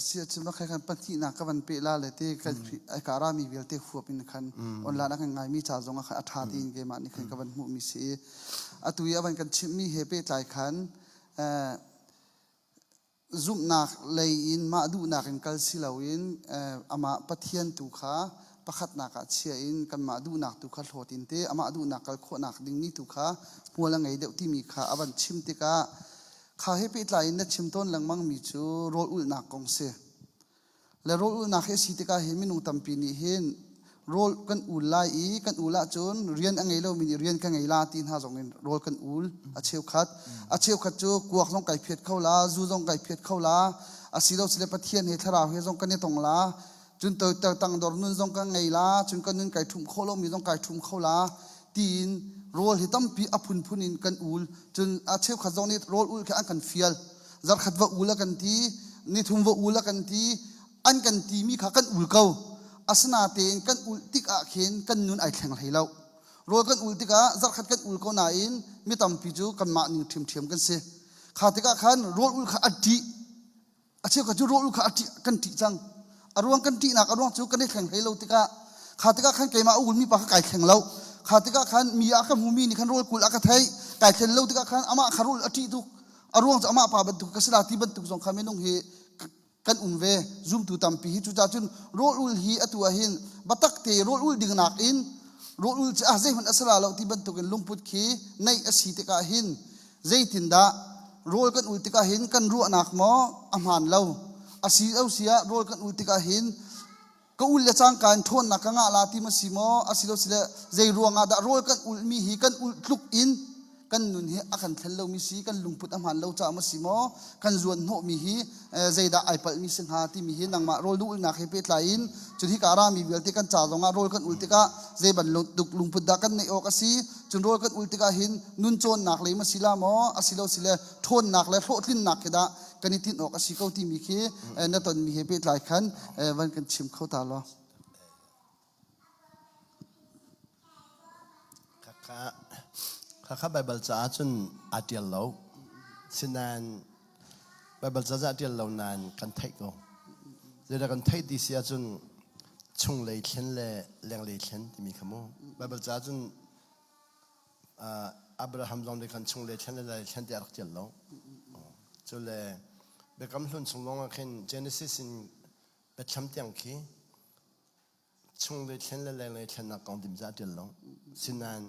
Siachim na khan pahnihnak ka van pe la le te kan ka rami vialte huap in khan online a kan ngaimi ca zong ah khan a ṭha tiin keimah nih khan ka van hmuhmi si i atu i a van kan chimhmi he pehtlai khan zumhnak lei in mah duhnak in kal si loin amah Pathian tu kha pakhatnak ah chia in kanmah duhnak tu kha hlawt in te amah duhnak kal khawhnak dingmi tu kha hmual a ngei deuh timi kha a van chim tikah Kha he pehtlai in na chim tawn lengmangmi cu rawl ulhnak kong si. Le rawl ulhnak hi a si tikah hin minung tampi nih hin rawl kan ul lai i kan ul ahcun rian a ngei lomi nih rian ka ngei la ti hna zong in rawl kan ul a cheukhat. A cheukhat cu kuak zong kai phiat kho la, zu zong kai phiat kho la, asilo sile Pathian he thlarau he zong kan i tong la, cun tangdor nun zong kan ngei la, cun kan nun kai ṭhumh khawh lomi zong kai ṭhum kho la, tiin rawl hi tampi a phunphun in kan ul cun a cheukhat zong nih rawl ul khi an kan fial zarkhat va ul a kan ti nithum va ul a kan ti an kan timi kha kan ul ko asinatein kan ul tikah khin kan nun ai thleng hlei lo rawl kan ul tikah zarkhat kan ul ko nain mi tampi cu kanmah ning ṭhiamṭhiam kan si kha tikah khan rawl ul kha a ṭih A cheukhat cu rawl kha a ṭih kan ṭih cang. A ruang kan ṭihnak a ruang cu kan i thleng hlei lo tikah kha tikah khan keimah a ulmi pa kha kai thleng lo. Kha tikah khan mi ah ka hmumi nih khan rawl kul a ka theih. Kai thlen lo tikah khan amah kha rawl a ṭih tuk. A ruang cu amah pa bantuk ka si la ti bantuk zong kha minung hi kan um ve. Zumtu tampi hi cucaah cun rawl ul hi atu ah hin biatak te rawl ul ding nakin rawl ul cu ah zeihmanh a si la lo ti bantukin lungput khi neih a si tikah hin Zeitindah rawl kan ul tikah hin kan ruahnak maw a hmaan lo? A si lo si ah rawl kan ul tikah hin ka ul le cangka in ṭhawnnak ka ngah la ti ma si maw? A si lo si le zei ruangah dah rawl kan ulmi hi kan ulh tluk in kan nun hi a kan thlen lomi si kan lungput a hmaan lo caah ma si maw? Kan zuan hnawhmi hi zeidah ai palhmi si hnga timi hi nangmah rawl na ulhnak he pehtlai in cun hika rami vialte kan ca zongah rawl kan ul tikah zei bantuk lungput dah kan neih awk a si cun rawl kan ul tikah hin nun cawnnak lei ma si la maw asilo sile ṭhawnnak le hlawhtlinnak khi dah kan i tinh awk a si ko timi khi na tonmi he pehtlai khan van kan chim kho ta law. Khakha Baibal caah cun aa ṭial lo. Sinain Baibal ca aa ṭial lo nain kan theih ko. Zeidah kan theih ti si ahcun chunglei thlen le lenglei thlen timi kha mu. Baibal caah cun Abraham zong nih khan chunglei thlen le lenglei thlen ti a rak ṭial lo. Cule Biakam Hlun chung lawngah khin Genesis in Biathlam tiang khi chunglei thlen le lenglei thlennak kong dim a ṭial lo. Sinain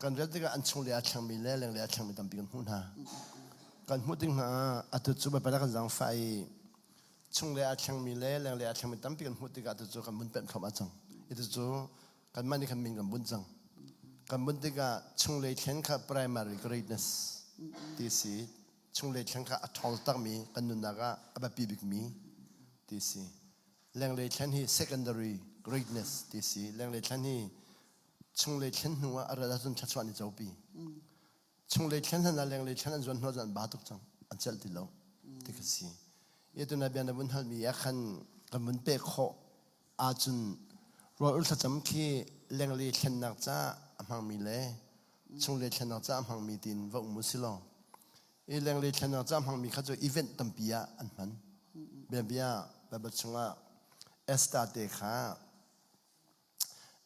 kan rel tikah an chunglei aa thlengmi le lenglei aa thlengmi tampi kan hmuh hna. Kan hmuh tik hna ah atu cu Baibal ah kan zaangfah i chunglei aa thlengmi le lenglei aa thlengmi tampi kan hmuh tikah atu cu kan vun pemh thluahmah cang. Atu cu kanmah nih khan min kan bunh cang. Kan bunh tikah chunglei thlen kha primary greatness ti si. Chunglei thlen kha a ṭhawng takmi kan nunnak ah a biapi bikmi ti si. Lenglei thlen hi secondary greatness ti si. Lenglei thlen hi chunglei thlen hnu ah a rat ahcun thluachuah an i copi. Chunglei thlen hlan ah lenglei thlen an zuan hnu ahcun an ba tuk cang. An celh ti lo ti ka si. I tuna bia na vun halmi ah khan kan vun pek khawh ahcun rawl ul thlacam khi lenglei thlennak ca a hmangmi le chunglei thlennak ca a hmangmi tiin va um u si law I lenglei thlennak ca hmangmi kha cu event tampi ah an hman. Biabia Bible chungah Esther te kha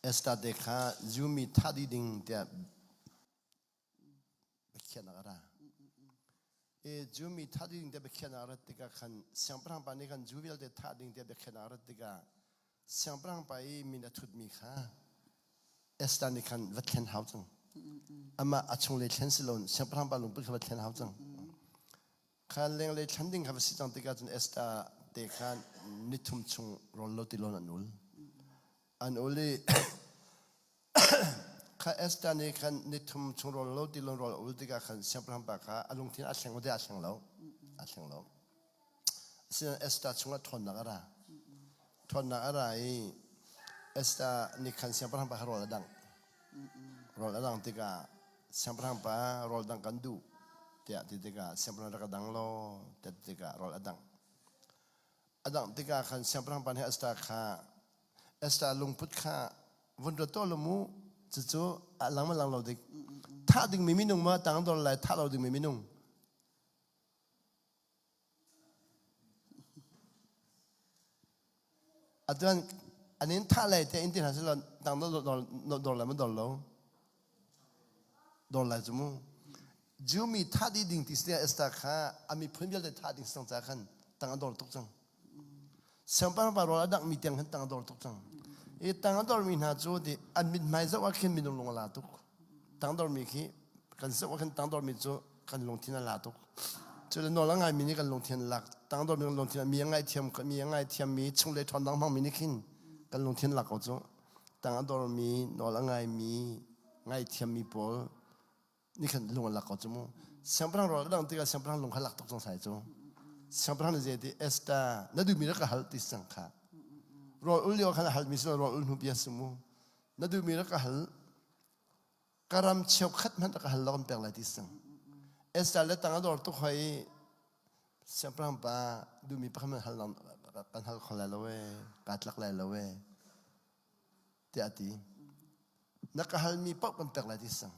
Esther te kha Jew mi thah dih ding tiah biakhiahnak a ra. I Jew mi thah dih ding tiah biakhiahnak a rat tikah khan siangpahrang pa nih khan Jew vialte thah ding tiah biakhiahnak a rat tikah siangpahrang pa i min a thutmi kha Esther nih khan va thlen hau cang. Amah a chunglei thlen si loin siangpahrang pa lungput kha va thlen hau cang. Kha lenglei thlen ding kha va si cang tikah cun Esther te kha nithum chung rawl lo ti lawn an ul. An ul i kha Esther nih khan nithum chung rawl lo ti lawn rawl a ul tikah khan siangpahrang pa kha a lungthin a thleng a thleng lo. A thleng lo. Asinain Esther chungah ṭhawnnak a ra. Ṭhawnnak a ra i Esther nih khan siangpahrang pa kha rawl a dangh. Rawl a dangh tikah siangpahrang pa rawl dangh kan duh tiah ti tikah siangpahrang rak ka dang law tiah ti tikah rawl a dangh. A dangh tikah khan siangpahrang pa nih Esther kha Esther lungput kha vun ruat tuah law mu cucu a lang ma lang lo dik thah dingmi minung ma tang dor lai thah lo dingmi minung. Atuan an in thah lai te in ti hna selaw tang dor dor lai ma dor lo dor lai cu mu Jew mi thah dih ding ti si Esther kha a miphun vialte thah ding si ca khan tang a dor tuk cang siangpahrang pa rawl a dangh mi tiang khan tang a dor tuk cang i tang a dor mi hna cu ti an mithmai zoh ah khin minung lung a la tuk tangdor mi khi kan zoh ah khan tangdor mi cu kan lungthin a la tuk cu le nawl a ngai mi nih kan lungthin lak tangdor mi kan lungthin mi a ngaithiam mi a ngaithiam mi chunglei ṭhawn dang hmang mi nih khin kan lungthin lak ko cu tang a dor mi nawl a ngai mi ngaithiam mi pawl nih khan lung a lak ko cu mu siangpahrang rawl a dang tikah siangpahrang lung kha lak tuk cang sai cu siangpahrang nih zei ti Esther na duhmi rak ka hal ti sang kha rawl ul lio khan a halmi si rawl ul hnu bia si mu na duhmi rak ka hal ka ram cheukhat hmanh rak ka hal lo kan pek lai ti sang Esther le tang a dor tuk hoi i siangpahrang pa duhmi pakhat hmanh hal kan hal kho lai lo ee kaa tlak lai lo ee tiah a ti na ka halmi paoh kan pek lai ti sang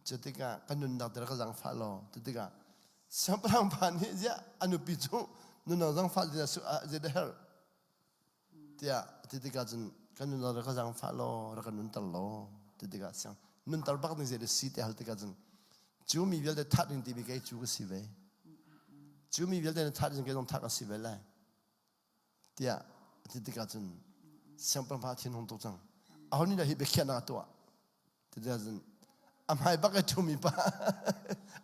cu tikah ka nunnak te ka zangfah law cu tikah siangpahrang pa nih ziah a nupi cu nunnak zangfah zei dah herh tiah a ti tikah cun kan nun rak ka zaangfah law rak ka nunter law ti tikah siang nunter bak ding zei dah si ti hal tikah cun cu mi vialte that ding timi kei cu ka si ve cu mi vialte na that ding kei zong thah ka si ve lai tiah a ti tikah cun siangpahrang pa thin hung tuk cang aho nih dah hi biakhiahnak a tuah ti tikah cun a hmai bak i ṭhumi pa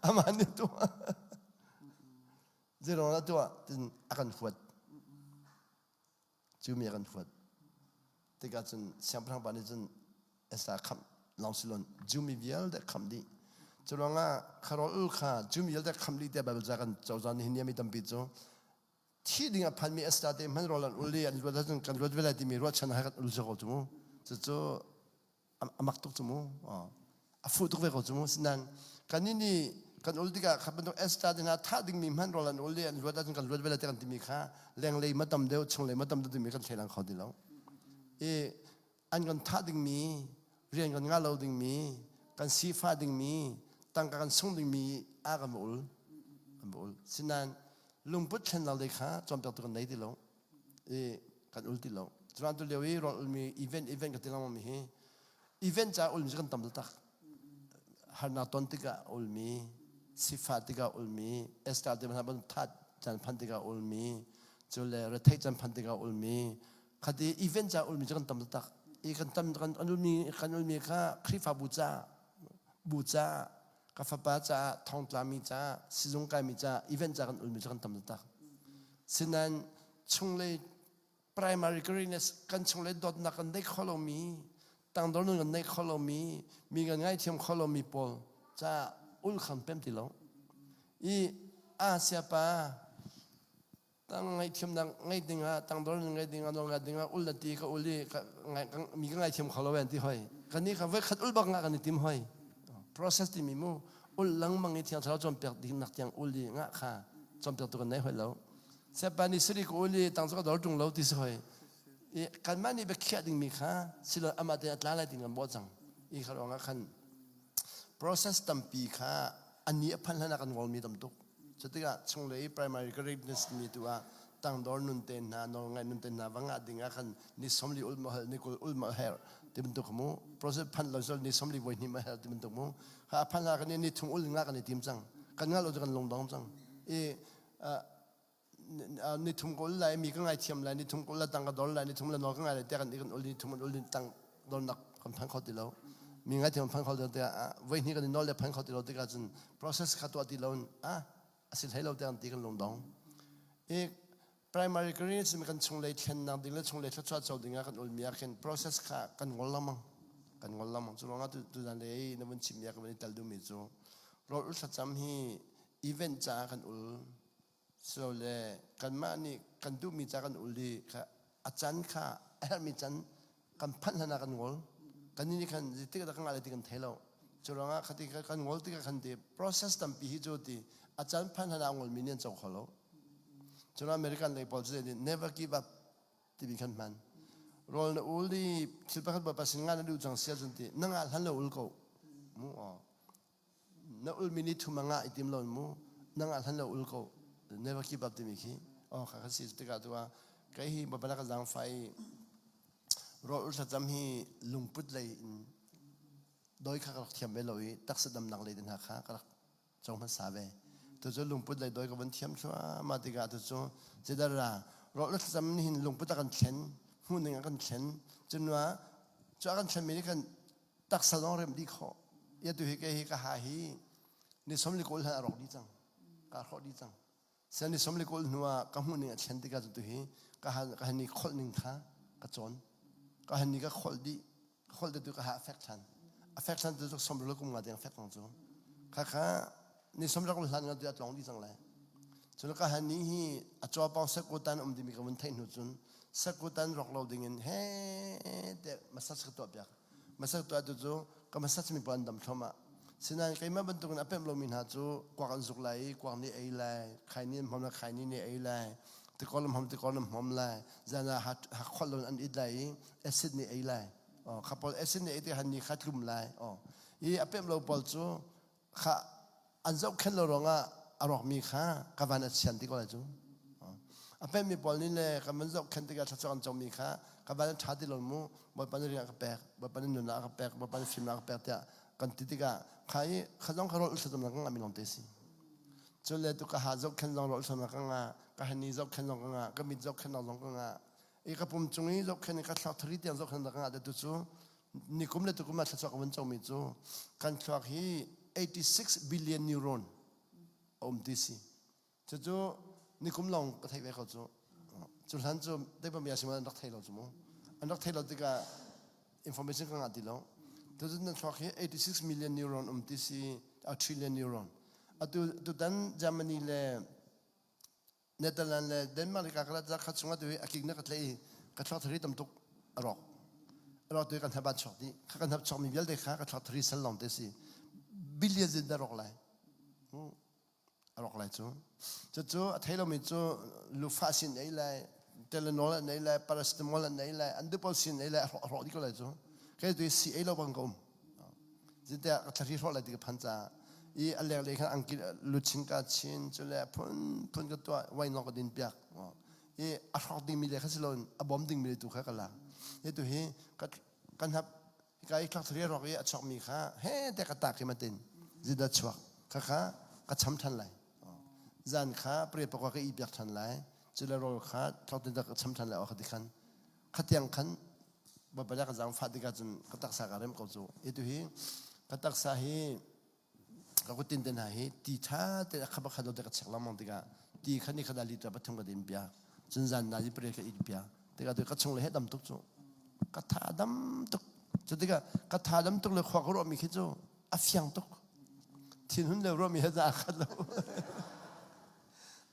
amah nih tuah zeiruang dah tuah tin a kan huat Cu mi a kan huat tikah cun siangpahrang pa nih cun Esther khamh lawng si loin Jew mi vialte khamh dih. Cu ruangah kha rawl kha Jew mi vialte khamh dih tiah Baibal ca kan cozah nihin ni mi tampi cu thi ding a phanmi Esther te hman rawl an ul i an ruat ahcun kan ruat ve lai timi ruahchan he kan ul ko cu mu. Cucu a mak tuk cu mu a fuh tuk ve ko cu mu sinain kannih nih kan ul tikah kha bantuk Esther te hna thah dingmi hmanh rawl an ul i an luat ahcun kan luat ve lai ti kan timi kha lenglei ma tam deuh chunglei ma tam deuh timi kan thleilang kho ti lo i an kan thah dingmi rian kan ngah lo dingmi kan sifah dingmi tangka kan sung dingmi a kan ul kan ul sinain lungput thlennak lei kha cawnpiaktu kan nei ti lo i kan ul ti lo cuan tu lio i rawl ulmi event event ka ti lengmang mi hi event ca ulmi cu kan tam taktak harnak ton tikah ulmi sifah tikah ulmi Esther te hna ban that caan phan tikah ulmi cu le rethei caan phan tikah ulmi khati event ca ulmi cu kan tam taktak i kan tam kan ulmi kan ulmi kha Khrihfabu ca bu ca ka fapa caah thongtlami caah sizung kaimi caah event ca kan ulmi cu kan tam taktak sinain chunglei primary greatness kan chunglei dawtnak kan nei kho lomi tangdor nun kan nei kho lomi mi kan ngaithiam kho lomi pawl caah ul khan pem ti lo i Asia pa tang ngaihthiamnak ngeih dingah tangdor ngeih dingah nawl ngai dingah ul na ti ka ul i mi ka ngaithiam kho lo an ti hoi kan nih kha voi khat ul bak nga kan i tim hoi process timi mu ul lengmang i thiang thlarau cawnpiak ding nak tiang ul i nga kha cawnpiak tu kan nei hoi lo sepa nih siri ka ul i tang cu ka dor tung lo ti si hoi i kanmah nih biakhiah dingmi kha silo amah te a tla lai ding kan bawh cang i kha ruangah khan process tampi kha ani a phan hlan ah kan ngolmi tam tuk Cutikah chunglei primary greatness mi tu ah tangdor nun te hna nawlngaih nun te hna va ngah ding ah khan ni 40 ul ma hal ni 20 ul ma her ti bantuk mu process phan lo sol ni 40 voi hnih ma her ti bantuk mu ha phan ha kan ni thum ul nga kan i tim cang kan nga lo kan lungdong cang i ni thum ko ul lai mi ka ngai thiam lai ni thum ko la tang ka dol lai ni thum la nawl ka ngai lai te kan kan ul ni thum ul ni tang dol nak kan phan kho ti lo mi ngai thiam phan kho ti lo voi hnih kan i nawl le phan kho ti lo tikah cun process kha tuah ti lo in ah a si hlei lo tiang ti kan lungdong i primary career sin kan chunglei thlennak ding le chunglei thluachuah co ding ah kan ulmi ah khin process kha kan ngol lengmang kan ngol lengmang cu ruangah tu zan le na vun chimmi ah ka van i tel duhmi cu rawl ul thlacam hi event caah kan ul Silole kanmah nih kan duhmi ca kan ul i kha a can kha a herhmi can kan phanh hlan ah kan ngol. Kannih nih khan zeitik dah kan ngah lai ti kan thei lo. Cu ruangah khati kan ngol tikah khan ti process tampi hi cu ti a can phanh hlan ah a ngolmi nih an co kho lo. Cu American lei pawl cu never give up timi khan hman. Rawl na ul i thil pakhat bawipa sin nga na duh cang sia cun ti na ngah hlan lo ul ko. Mu aw. Na ulmi nih thum a ngah i tim lo mu na ngah hlan lo ul ko never keep up timi khi oh kha kha si tikah tu ah kei hi baibal ka zaangfah i. Rawl thlacam hi lungput lei in doi kha ka rak thiam ve lo i taksa damnak lei te hna kha ka rak co hmasa ve. Tu cu lungput lei doi ka vun thiam thluahmah tikah tu cu zeidah ra rawl thlacam nih hin lungput a kan thlen, hmuhning a kan thlen. Cunua cu a kan thlenmi nih khan taksa zong remh dih khawh. Ia tu hi kei hi ka ha hi ni som li kawl hlan a rawk dih cang. Ka hrawh dih cang. Sian ni som le kawl hnu ah ka hmuh ning a thlen tikah cu tuhi ka han ka han i kholh ning kha ka cawn. Ka han ni ka kholh dih. Ka kholh tu ka ha a fek than. A fek than tu cu som le kum nga deng fek kong cu. Kha kha ni som rak hlan nga tu a tlong dih cang lai. Cun ka han ni hi a chaw pang sakutan um dimi ka vun theih hnu cun sakutan rok lo ding in he te massage ka tuah piak. Masak tuah tu cu ka massage mi pawl an dam thluahmah. Sinain keimah bantukin a pemh lomi hna cu kuak an zuk lai i kuak nih ei lai, khaini an hmom lai, khaini nih ei lai, tikor an hmom, tikor an hmom lai, zan ah hakholh lo an it lai i acid nih ei lai. Oh, kha pawl acid nih ei tikah ni kha tlum lai. Oh, i a pemh lo pawl cu kha an zohkhenh lo ruangah a rawkmi kha ka van a chian ti ko lai cu. A pemmi pawl nih le kan van zohkhenh tikah thluachuah kan comi kha ka van a ṭha ti lo mu, Bawipa nih rian a ka pek, Bawipa nih nunnak a ka pek, Bawipa nih fimnak a ka pek tiah kan ti tikah kha i kha zong kha rawl thlacamnak ka ngahmi lawng te si. Cun le tu ka ha zohkhenh zong rawl thlacamnak ka ngah, ka hani zohkhenh zong ka ngah, ka mit zohkhenhnak zong ka ngah. I ka pum cung i zohkhenh i ka thluak thari tiang zohkhenhnak ka ngah te tu cu nikum le tukum ah thluachuah ka vun comi cu kan thluak hi 86 billion neuron a um ti si. Cucu nikum lawng ka theih ve ko cu. Cu hlan cu teipam bia sim an rak thei lo cu mu. An rak thei lo tikah information ka ngah ti lo. Tucun nan thluak hi 86 million neuron um ti si, a trillion neuron. Atu tutan Germany le Netherlands le Denmark le kakala za khat chungah tu hi a kik na ka tlei i ka thluak thari tam tuk a rawk. A rawk tu hi kan hnap an chuak dih. Kha kan hnap chuak mi vialte kha ka thluak thari sal lawng te si. Billions in da rawk lai. A rawk lai cu. Cucu a thei lomi cu lufa sin ei lai, Telenol an ei lai, paracetamol an ei lai, an dupol sin ei lai, a hrawh dih ko lai cu. Kei tu si ei lo bang ka um. Zeitiah ka thari hrawh lai ti ka phan caah i a lenglei khan angki luchin ka chin cule phun phun ka tuah wine lawng ka din piak i a hrawk dingmi le kha si loin a bawm dingmi le tu kha ka lak hi tu hi ka kan hap ka i thlak thari rawk i a chuakmi kha he te ka tak i matin zida chuak kha kha ka cham than lai zan kha pre pakwa ka i piak than lai cule rawl kha thlok tin ka cham than lai kha ti khan khatiang khan Bawipa ka zaangfah tikah cun ka taksa ka rem ko cu. Hi tu hi ka taksa hi ka kutin te hna hi ti ṭha te a khat khat lo te ka chek lengmang tikah ti kha ni khat ah liter pathum ka din piak. Cun zan na ji pariat ka it piak. Tikah tu ka chung le he dam tuk cu. Ka tha dam tuk. Cu tikah ka tha dam tuk le khua ka ruahmi khi cu a fiang tuk. Thinhun le ruahmi he a khat lo.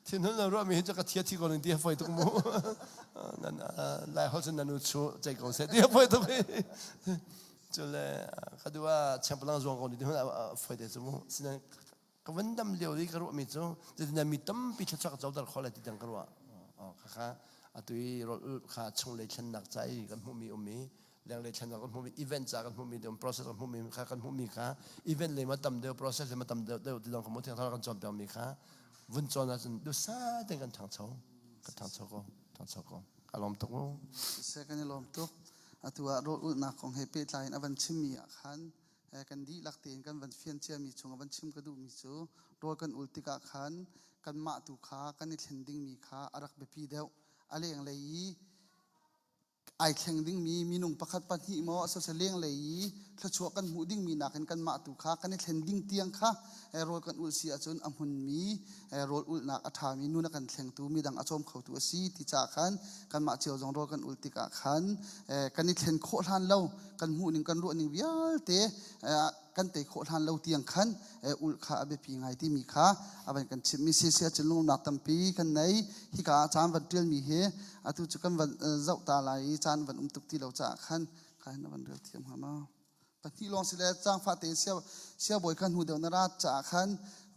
Thinhun lo ruahmi hi cu ka thia thi ko ning ti a fawi tuk mu. Nan lai holh cun nan u chu cei ko seh ti a fawi tuk hi. Cu le ka duh ah chengpalang zuang ko ni ti hun a fawi te cu mu. Sinain ka van dam lio i ka ruahmi cu zeitindah mi tampi thluachuah ka coter khawh lai ti tiang ka ruah. Khakha atu i rawl ulh kha chunglei thlennak ca i kan hmuhmi um i lenglei thlennak kan hmuhmi event ca kan hmuhmi deuh process kan hmuhmi kha kan hmuhmi kha event lei ma tam deuh process lei ma tam deuh deuh ti dong kha thiang thlarau kan cawnpiak mi kha vun cawn ahcun dusa tein kan ṭhangcho kan ṭhangcho ko ṭhangcho ko ka lawm tuk mu Se kan i lawm tuk atu ah rawl ulhnak kong he pehtlai in a van chimmi ah khan kan dihlak tein kan van fian ciami chung a van chim ka duhmi cu rawl kan ul tikah khan kanmah tu kha kan i thlen dingmi kha a rak biapi deuh a lenglei i ai thleng dingmi minung pakhat pahnih maw asose lenglei i thluachuah kan hmuh dingmi nakin kanmah tu kha kan i thlen ding tiang kha rawl kan ulh si ahcun a hmunmi rawl ulhnak a ṭhami nun a kan thlengtu midang a cawm khotu a si ti caah khan kanmah cio zong rawl kan ulh tikah khan kan i thlen khawh hlan lo kan hmuhning kan ruahning vialte kan tei khawh hlan lo tiang khan ulh kha a biapi ngai timi kha a van kan chimhmi si si ahcun lungnak tampi kan nei hika ah caan van ṭialmi hi atu cu kan van zoh ta lai i caan van um tuk ti lo caah khan kha hin na van rel thiam hnga ma pahnih lawng si le zaangfah tein sia siabawi kha hnu deuh na rat caah khan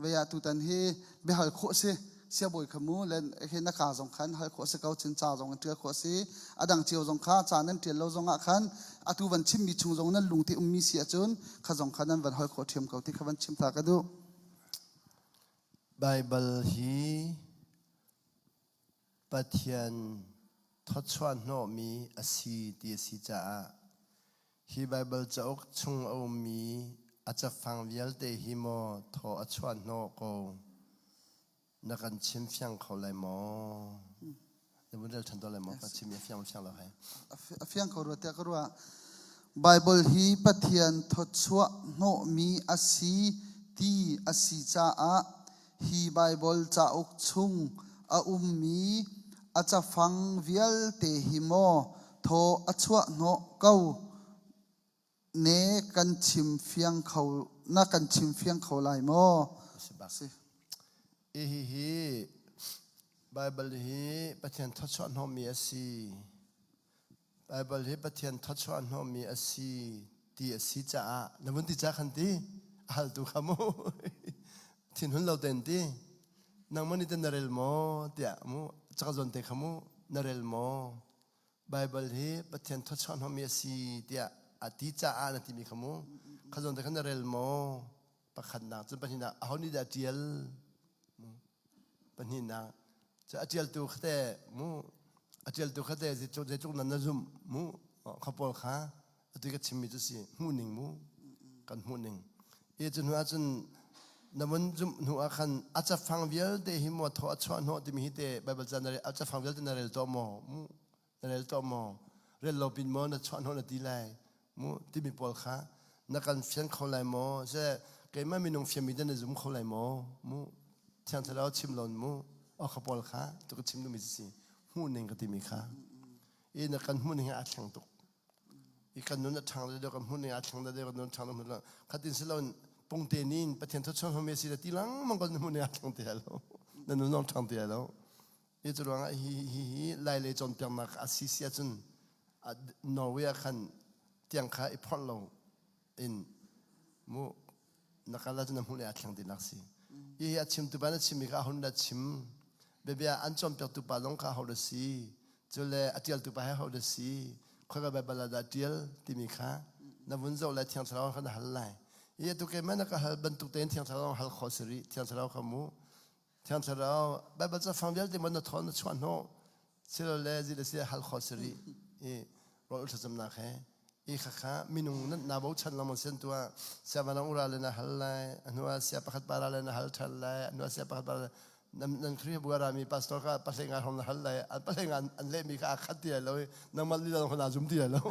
vei ah tutan hi biahal khawh si siabawi kha mu len he na ka zong khan hal khawh si ko cun ca zong in ṭial khawh si a dang cio zong kha ca nan ṭial lo zong ah khan atu van chimmi chung zong nan lung te ummi si ahcun kha zong kha nan van hal khawh ṭhiam ko ti kha van chim ta ka duh. Baibal hi Pathian. thawchuah hnawhmi a si ti a si caah hi Baibal cauk chung a ummi a cafang vialte hi maw thaw a chuah hnawh ko na kan chim fiang kho lai maw? Na vun rel ṭhan tuah lai maw? Ka chim i a fiang fiang lo hai. A fiang ko rua tiah ka ruah. Baibal hi Pathian thawchuah hnawhmi a si ti a si caah hi Baibal cauk chung a ummi a cafang vialte hi maw thaw a chuah hnawh ko ne kan chim fiang kho na kan chim fiang kho lai maw? Si. Hi hi Baibal hi Pathian thawchuah hnawhmi a si. Baibal hi Pathian thawchuah hnawhmi a si ti a si caah na vun ti ca khan ti a haltu kha mu thinhun lo ten ti nangmah nih ten na rel maw tiah mu caka zawn te kha mu na rel maw Baibal hi Pathian thawchuah hnawhmi a si tiah a ti caah na timi kha mu kha zawn te khan na rel maw pakhatnak cun pahnihnak aho nih dah a ṭial Pahnihnak cu a ṭialtu kha teh mu a ṭialtu kha teh zeitluk zeitluk nan na zumh mu kha pawl kha atu ka chimmi cu si hmuhning mu kan hmuhning i cu hnu ahcun na vun zumh hnu ah khan a cafang vialte hi maw thaw a chuah hnawh timi hi te Baibal ca na rel a cafang vialte na rel tuah maw mu na rel tuah maw rel lo pin maw na chuah hnawh na ti lai mu timi pawl kha na kan fian kho lai maw se keimah minung fianmi te na zum kho lai maw mu thiang thlarau chim lon mu o kha pawl kha tu ka chim duhmi si hmuh ning ka timi kha i na kan hmuh ning hi aa thleng tuk i kan nun a ṭhang deuh kan hmuh ning aa thleng deuh kan nun ṭhang deuh khatin si loin pungte nin pathian thawchuan hmami si le ti lengmang kan hmuh ning aa thleng ti lo na nun zong ṭhang ti lo Hi cu ruangah hi hi hi Lailei cawnpiaknak a si si ahcun Norway ah khan tiang kha i phorh lo in mu na kal ahcun na hmuh le aa thleng tinak si. Hi a chimtu pa na chimmi kha a hun la chim. Biabia an cawnpiaktu pa zong kha ho da si. Cule a ṭialtu pa he ho da si. Khoika Baibal ah dah ṭial timi kha na vun zoh lai Thiang Thlarau kha na hal lai. Hi atu keimah na ka hal bantuk tein Thiang Thlarau hal khawh si rih. Thiang Thlarau kha mu Thiang Thlarau Baibal cafang vialte man na thawn na chuah hnawh silole zi le si hal khawh si rih i rawl thlacamnak he i khakha minung nan na bochan lengmang sian tu ah sia vanang ura le na hal lai a hnu ah sia pakhat para le na hal ṭhan lai a hnu ah sia pakhat para nan nan Khrihfabu a rami pastor kha pahlei nga hrawng na hal lai an pahlei nga an lehmi kha aa khat ti lai lo i nangmah lila zong kha naa zum ti lai lo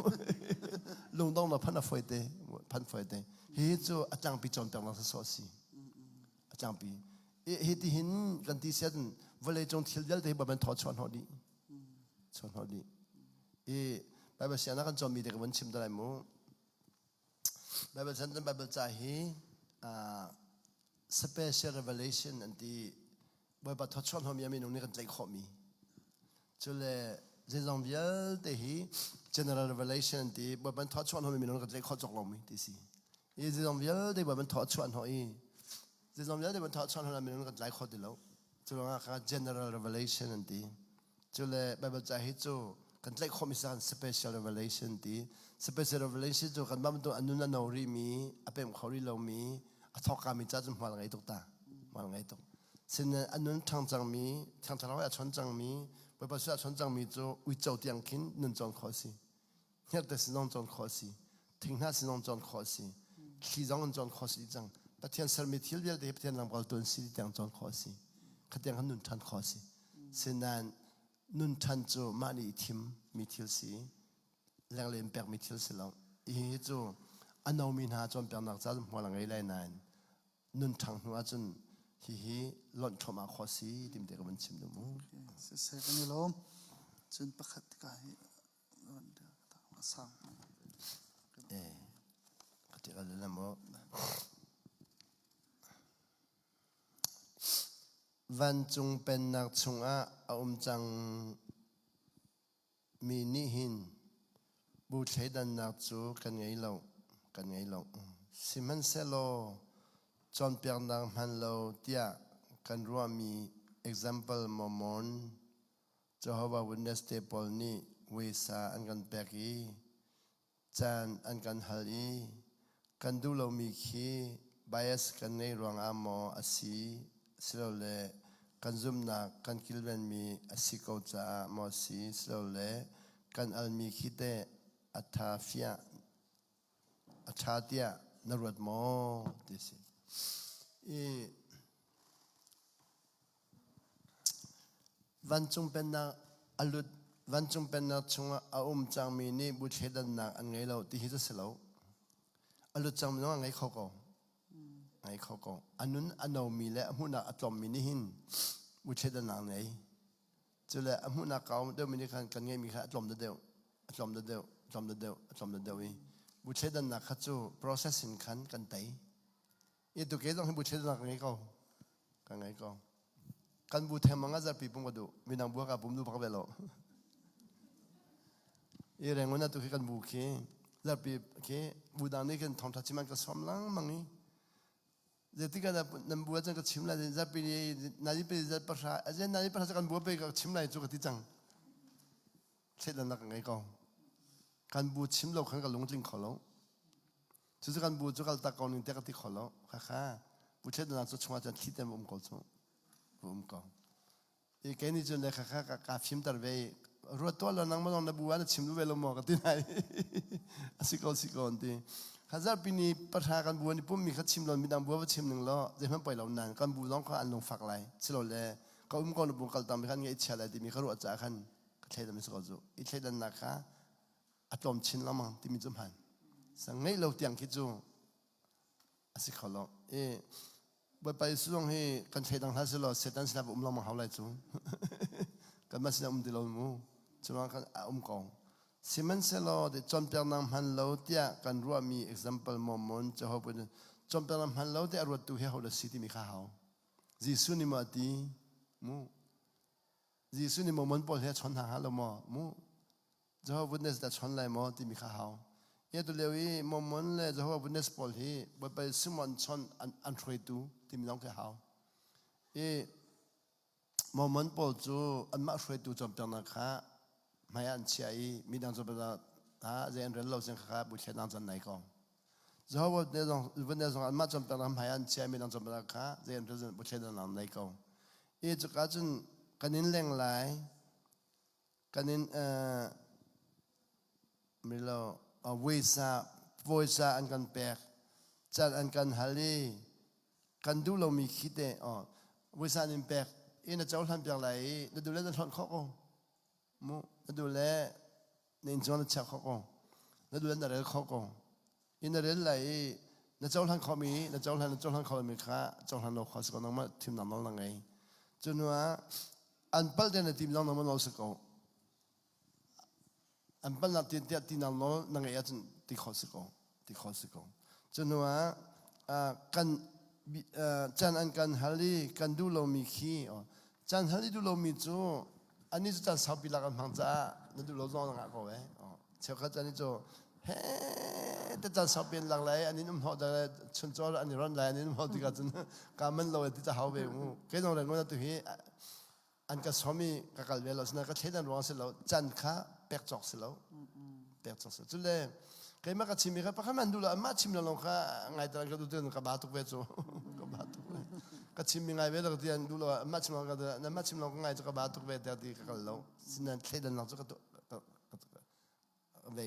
lungdong na phan a fawi te phan fawi te hi cu a tlangpi cawnpiaknak sawsawh a si a tlangpi hi ti hin kan ti sian vawlei cung thil vialte hi ban thaw chuah hnawh dih chuah hnawh dih i Bible siangna kan cawnmi te ka vun chim te lai mu Bible chan Bible ca hi special revelation an ti Bawipa thawchuah hnawhmi a minung nih kan tlaih khawhmi cule zeizong vialte hi general revelation an ti Bawipa thawchuah hnawhmi minung kan tlaih khawh cawk lomi ti si i zeizong vialte Bawipa thawchuah hnawh i zeizong vialte Bawipa thawchuah hnawh minung kan tlai kho ti lo cu ruangah kha general revelation an ti cule Bible ca hi cu kan tlaih khawhmi si kan special revelation ti special revelation cu kan mah bantuk a nun a no rihmi a pemh kho rih lomi a thawkkami ca cu hmual ngei tuk ta hmual ngei tuk Sinain a nun ṭhang cangmi, Thiang Thlarau he a chawn cangmi, Bawipa sin a chawn cangmi cu uico tiang khin nun cawn khawh a si. Hngerhte sin zong cawn khawh a si. Thinghnah sin zong cawn khawh a si. Thli zong in cawn khawh a si cang. Pathian sermi thil vialte hi Pathian lamkaltu an si tiang cawn khawh a si. Khatiang khan nun ṭhan khawh a si. Sinain nun ṭhan cu mah nih i thim mi thil si. Lenglei in pekmi thil si lo. Hihi cu a nomi hna cawnpiaknak ca hmual a ngei lai nain nun ṭhang hnu ahcun hihi lonh ṭhawm ah khawh si tim te ka van chim duh mu. Siseh kan i lawm. Cun pakhat ka hi sang. Eh, ka ti ka le mo. Vancung pennak chungah a um cang Mi nih hin bu thleidannak cu kan ngei lo, kan ngei lo. Sihmanhsehlaw cawnpiaknak hman lo tiah kan ruahmi example Mormon, Jehovah Witness te pawl nih weisa an kan pek i caan an kan hal i kan duh lomi khi bias kan ngeih ruangah maw a si silole Kan zumhnak kan kilvenmi a si ko caah maw si silole kan almi khi teh a tha fiah a ṭha tiah na ruat maw ti a si. I vancung pennak a lut vancung pennak chungah a um cangmi nih bu thleidannak an ngei lo ti hi cu si lo. A lut cangmi zong a ngei kho ko. Ngei kho ko. A nun a nomi le a hmuhnak a tlawmmi nih hin bu thleidannak an ngei. Cule a hmuhnak kau deuhmi nih khan kan ngeihmi kha a tlawm deuh, a tlawm deuh, a tlawm deuh, a tlawm deuh i bu thleidannak kha cu process in khan kan tei. I tu ke zong hi bu thleidannak ka ngei ko. Ka ngei ko. Kan bu thengmang ah zarpi pum ka duh. Midang bu ka pum duh bak ve lo. I rengun atu khi kan bu khi zarpi khi bu dang nih khin thawngtha chim an ka sawm lengmang i Zeitik ah nan bu ahcun ka chim lai zarpi ni nai pe zat pahra azen nai pahra kan bu pe ka chim lai cu ka ti cang thleidannak ka ngei ko kan bu chim lo khan ka lungtling kho lo cucu kan bu cu kal tak ko ning te ka ti kho lo kha bu thleidannak cu chungah cun thli te um ko cu um ko I kei nih cun le kha ka ka fimter ve i ruat tuah law nangmah zong na bu ah na chim duh ve lo maw ka ti nai. A si ko si ko an ti. Kha zarhpi ni pahra kan bu an i pummi kha chim lo midang bu va chim ning law zeihmanh poi lo nan kan bu zong kha an lungfak lai. Silole ka um ko na bu kal tang mi khan ngaihchia lai timi ka ruah caah khan ka thleidan si ko cu. I thleidannak kha a tlawm chin lengmang timi cu hman. Sang ngeih lo tiang khi cu a si kho lo. I Bawipa Jesuh zong hi kan thleidang hlah selaw Satan sinah va um lengmang hau lai cu. Kanmah sinah um ti lo mu. Cuma kan a um ko. Sihmanhsehlaw cawnpiaknak hman lo tiah kan ruahmi example Mormon Jehovah cawnpiaknak hman lo tiah a ruattu hi ho dah si timi kha hau. Jesuh nih maw a ti? Mu. Jesuh nih Mormon pawl he a chawn hna hnga lo maw? Mu. Jehovah Witness dah chawn lai maw timi kha hau. Hi tu lio i Mormon le Jehovah Witness pawl hi Bawipa Jesuh an chawn an hruaitu timi zong khi hau. I Mormon pawl cu anmah hruaitu cawnpiaknak kha hmai ah an chiah i midang cawnpiaknak ah zei an rel lo sing kha bu thlenang can nai ko. Jehovah Witness zong Witness zong anmah cawnpiaknak hmai ah an chiah i midang cawnpiaknak kha zei an rel bu thlenang nai ko. I cuka cun kan in leng lai kan in milo vawisa vawisa an kan pek can an kan hal i kan duh lomi khi te vawisa an in pek i na cohlan piak lai i na duh le na hlonh khawh ko mu na duh le na inn na chiah khawh ko na duh le na rel khawh ko i na rel lai i na cohlan khawhmi na cohlan na cohlan khawh lomi kha cohlan lo kho si ko nangmah thimnak nawl na ngei cu hnu ah an palh te na tim zong nangmah nawl si ko an palhnak tiah tiah tinak nawl na ngeih ahcun ti kho si ko ti kho si ko cu hnu ah kan can an kan hal i kan duh lomi khi can hal i duh lomi cu anih cu caan saupi lak an hmang caah na duh lo zong na ngah ko eh cheukhat caan cu he te caan saupi an lak lai an in um hnawh da chuncaw an i ron lai an in um hnawh tikah cun ka man lo ti ca hau ve mu kei zong reng tu hi an ka som i ka kal ve lo sina ka thleidan ruang si lo can kha pek cawk si lo pek cawk si cule keimah ka chim mi kha pakhat man duh lo anmah chim lo kha ngai taran ka duh ka ba tuk ve cu ka ba tuk ve ka chim mi ngai ve lo ti an duh lo anmah chim lo ka anmah chim lo ka ngai cu ka ba tuk ve tiah ti ka kal lo sinan thleidan nak cu ka ve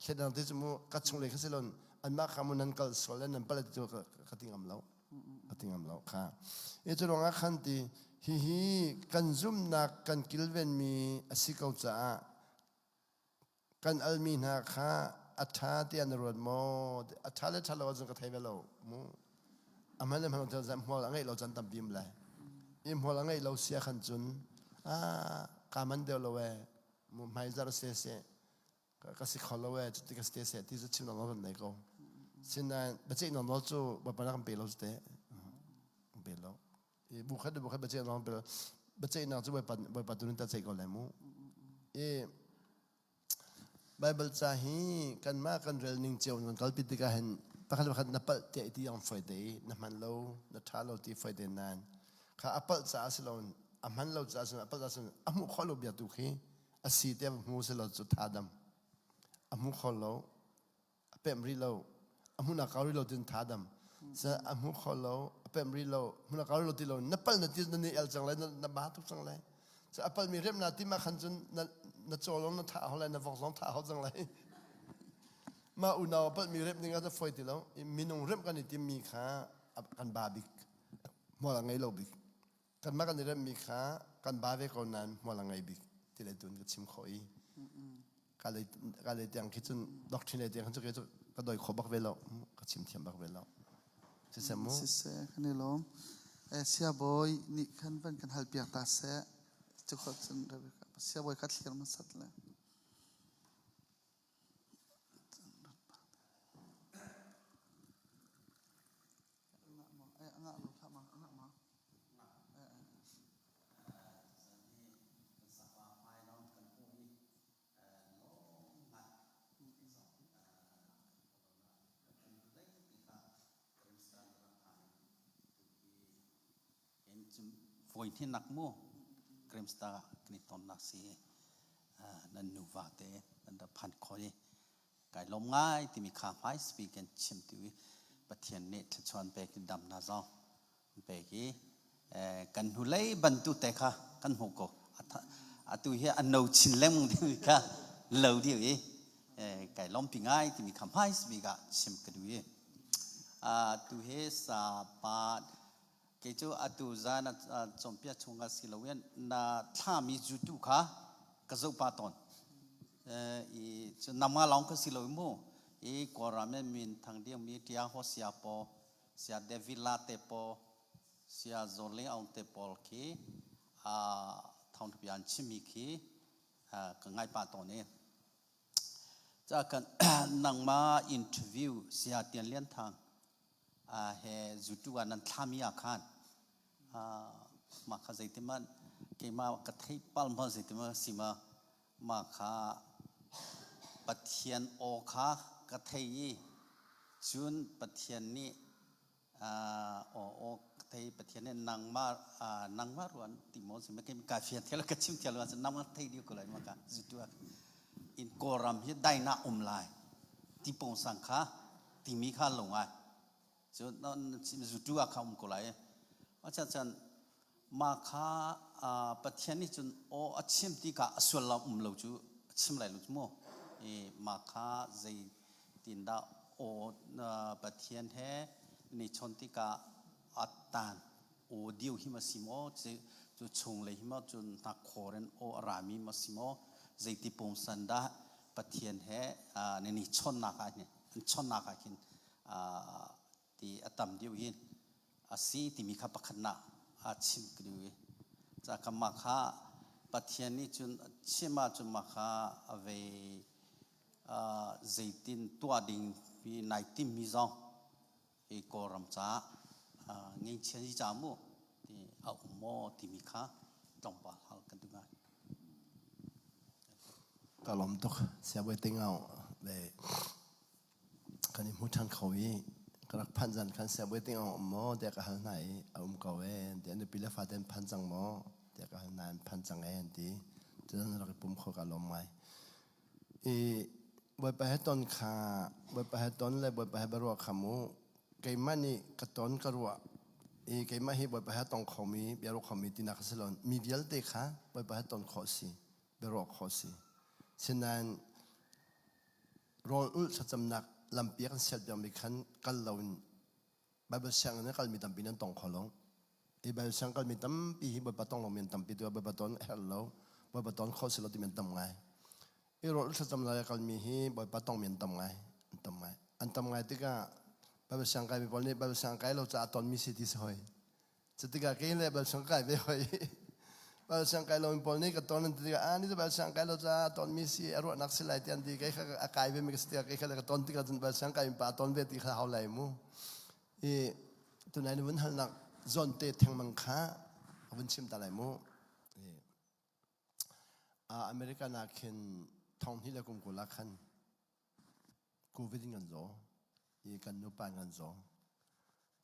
thleidan ti cu mu ka chung le kha si lon anmah kha mu nan kal sual le nan pal ti cu ka ti ngam lo ka ti ngam lo kha i cu ruangah khan ti hihi kan zumhnak kan kilven mi a si ko caah Kan almi hna kha a ṭha tiah na ruat maw? A ṭha le ṭha lo ahcun ka thei ve lo mu. A hman le hman lo cun hmual a ngeih lo caan tampi um lai. I hmual a ngeih lo sia khan cun ah kaa man deuh lo ee mu hmaizarh se seh ka si kho lo ee cuti ka si te seh ti cu chim nawl kan nei ko. Sinain biaceih nawl cu Bawipa rak kan pe lo cu teh. Kan pe lo. I bu khat le bu khat biaceih nawl pe lo. Biaceihnak cu Bawipa Bawipa tu nih ta ceih ko lai mu. I Baibal ca hi kanmah kan rel ning cio in kan kalpi tikah hin pakhat le pakhat na palh tiah i ti ang foi te i na hman lo na ṭha lo ti foi te nain kha a palh caah si loin a hman lo caah si a palh caah si a hmuh khawh lo bia tu khi a si tiah hmu si lo cu tha dam a hmu kho lo a pemh rih lo a hmun a kau rih lo tin tha dam a hmu kho lo a pem rih lo hmun a kal lo ti lo na pal na ti na ni el cang lai na ba tuk cang lai cu a palmi remh na tim ah khan cun na na caw lawng na thah hau lai na vok zong thah hau cang lai mah unau a palhmi remh ding ah cu fawi ti lo minung remh kan i timmi kha kan ba bik hmual a ngei lo bik kanmah kan i remhmi kha kan ba ve ko nain hmual a ngei bik ti le tun ka chim khawh i ka lei ka lei tiang khi cun doctrine lei tiang khin cu kei cu ka doi kho bak ve lo ka chim thiam bak ve lo siseh mu Siseh kan i lawm. Eh, siabawi nih khan van kan hal piak ta seh. Cu khawh cun Rebecca siabawi kha thlir hmasat le. Voi hnih mu Grimsta kan i tonnak si nan nuva te nan rak phan khawh i kai lawm ngai timi kha hmai speak kan chim tu i Pathian nih thluachuan pek in dam na zong pek i kan hnulei bantu te kha kan hmuh ko atu hi a no chin lengmang ding kha lo deuh i kai lawmpi ngai timi kha hmai bik ah chim ka duh i tu hi sa pa kei cu atu zan cawnpiak chung ah si loin na thlami zutu kha ka zoh pa tawn i cu nama lawng ka si lo mu i Kawlram in min thang ding mi tia ho sia po sia David La te po sia Zaw Ling Aung te pawl khi thawngtha bia an chimmi khi ka ngai pah tawn i ca kan nangmah interview sia Tian Lian Thang he zutu ah nan thlami ah khan mah kha zeitimah keimah ka theih pal ma zeitimah si ma mah kha Pathian aw kha ka thei i cun Pathian nih aw aw ka thei Pathian nih nangmah nangmah ruan ti maw si ma ka fian thial ka chim thial lo nangmah thei dih ko lai ma ka zutu ah in Kawlram hi dainak um lai ti pawngsang kha timi kha lo ngai cu zutu ah kha um ko lai a chan mah kha Pathian nih cun aw a chim ti kha a suallam um lo cu a chim lai lo cu mu i mah kha zeitin dah aw Pathian he ni chawn tikah a tan aw dio hi ma si maw cu chunglei hi maw cun hnakhaw in aw a rami ma si maw zeiti pungsan dah Pathian he nan i chawnnak ah hin an chawnnak ah khin ti a tam deuh hin a si timi kha pakhatnak a chim ka duh i ca ka mah kha Pathian nih cun chim ahcun mah kha a ve zeitin tuah ding mi nai timmi zong hi Kawlram caah ngeichia hi ca mu ti a um maw timi kha tlawmpal hal kan duh ngai. Ka lawm tuk siabawi tingau le kan i hmu ṭhan kho i ka rak phanh zan khan siabawi tingau um maw tiah ka hal hna i a um ko e an ti an nupi le fate an phan cang maw tiah ka hal hna an phan cang e an ti cun rak i pum kho ka lawm ngai I Bawipa he ton kha Bawipa he ton le Bawipa he biaruah kha mu keimah nih ka ton ka ruah i keimah hi Bawipa he tong khomi biaruah khomi tinak a si lo mi vialte kha Bawipa he ton khawh si biaruah khawh si sinain rawl ulh thlacamnak lampi a kan sial piakmi khan kal loin Baibal sianginn a kalmi tampi nan tong kho lo. Hi Baibal siang kalmi tampi hi Bawipa tong lomi an tampi tu Bawipa ton a herh lo. Bawipa ton kho si lo timi an tam ngai. I rawl thlacam lai a kalmi hi Bawipa tongmi an tam ngai. An tam ngai. An tam ngai tikah Baibal siang kaimi pawl nih Baibal siang kai lo caah tonmi si ti si hoi. Cutikah kei le Baibal siang kai ve hoi. Baibal siang kai lomi pawl nih ka ton an ti tikah ah ni cu Baibal siang kai lo caah tonmi si a ruahnak si lai ti an ti kei kha a kai ve mi ka si tikah kei kha le ka ton tikah cun Baibal siang kai mi pa a ton ve ti kha hau lai mu. I tunai na vun halnak zawn te thengmang kha a vun chim ta lai mu. American ah khin thong hnih le kum kul ah khan COVID in kan zaw i kan nupa in kan zaw.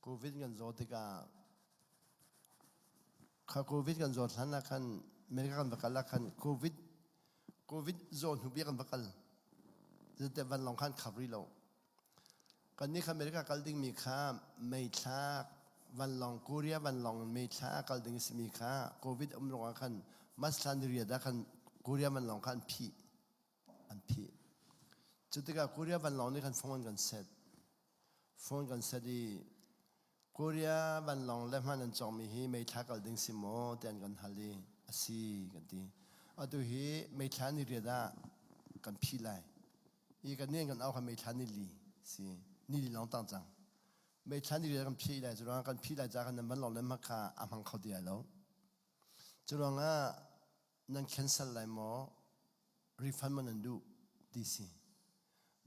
COVID kan zaw tikah kha COVID kan zawt hlan ah khan America kan va kal ah khan COVID COVID zaw hnu bia kan va kal. Zate vanlawng khan khap rih lo. Kannih kha America kal dingmi kha meithlak. Vanlawng Korea vanlawng in May thla ah kal ding a simi kha COVID um ruangah khan March thla ni riat ah khan Korea vanlawng kha an phih. An phih. Cu tikah Korea vanlawng nih khan phone an kan set. Phone kan set i Korea vanlawng le hman an cawkmi hi May thla kal ding si maw ti an kan hal i a si kan ti. Atu hi May thla ni riat ah kan phih lai. I kan nih kan au kha May thla ni li si. Ni li lawng tang cang. May thla ni riat kan phih lai cu ruangah kan phih lai caah khan nan vanlawng le hma kha a hmang kho ti lai lo. Cu ruangah nan cancel lai maw refund maw nan duh ti si.